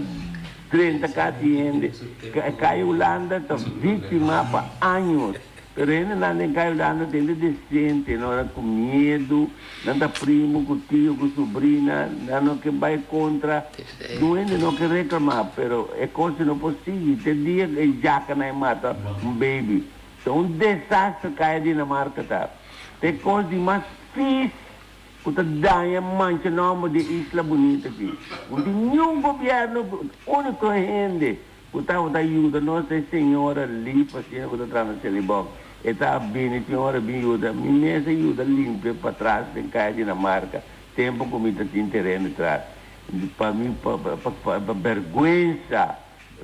drenta kas di hende. Kaya Hulanda ta víktima pa años. Pero hendenan den kai Hulanda ta hende desente, no nan ku miedu, nan ta primo ku tio ku sobrina, nan no ke bai kontra, un hende no ke reklamá, pero e kos no por sigui, te dia ku e yakanan e mata un baby, ta un desastre kaya Dinamarka ta, ta e kos di mas fis ku ta daña mancha nòmber di e isla bunita aki, no tin niun gobièrnu, úniko hende. Ku tabata yuda nos e señora Lief asina ku ta traha na Selibon. E ta bini tin ora bin yuda. Mi mes a yuda limpia patras den Kaya Dinamarca tempo ku mi ta tin tereno tras. Pa mi pa pa berguensa.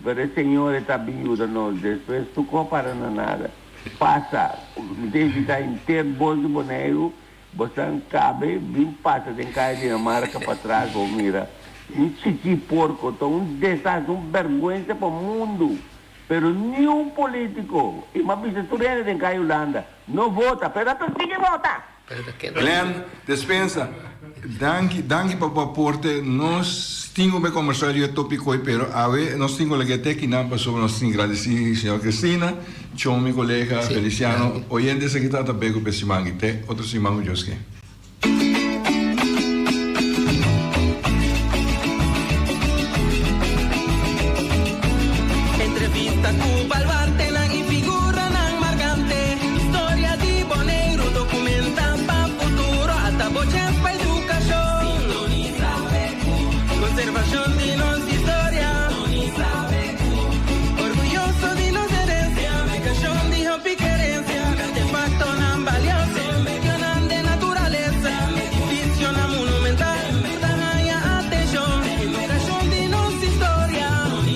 Pero e señor e ta bin yuda nos despues tur ko para na nada. Pasa. Mi ta invita henter bos di Boneiru bosan kabe bin pasa den Kaya Dinamarca patras bo mira un chichi porco ta un desastre un berguensa pa mundu. Pero niun politico, y m'a bisa tur hende den Kaya Hulanda, no vota, pero a persigi vota! Glenn, despensa, danki, danki pa bo aporte. Nos tin ku bai kombersá riba e topiko ei, pero awe nos tin ku laga e te kinan pasobra nos tin gradisí señor Cristina, Chon mi kolega, Feliciano, oyente esaki ta ta beko pa e siman aki. Te otro siman ku Dios ke. Entrevista cu balwaar.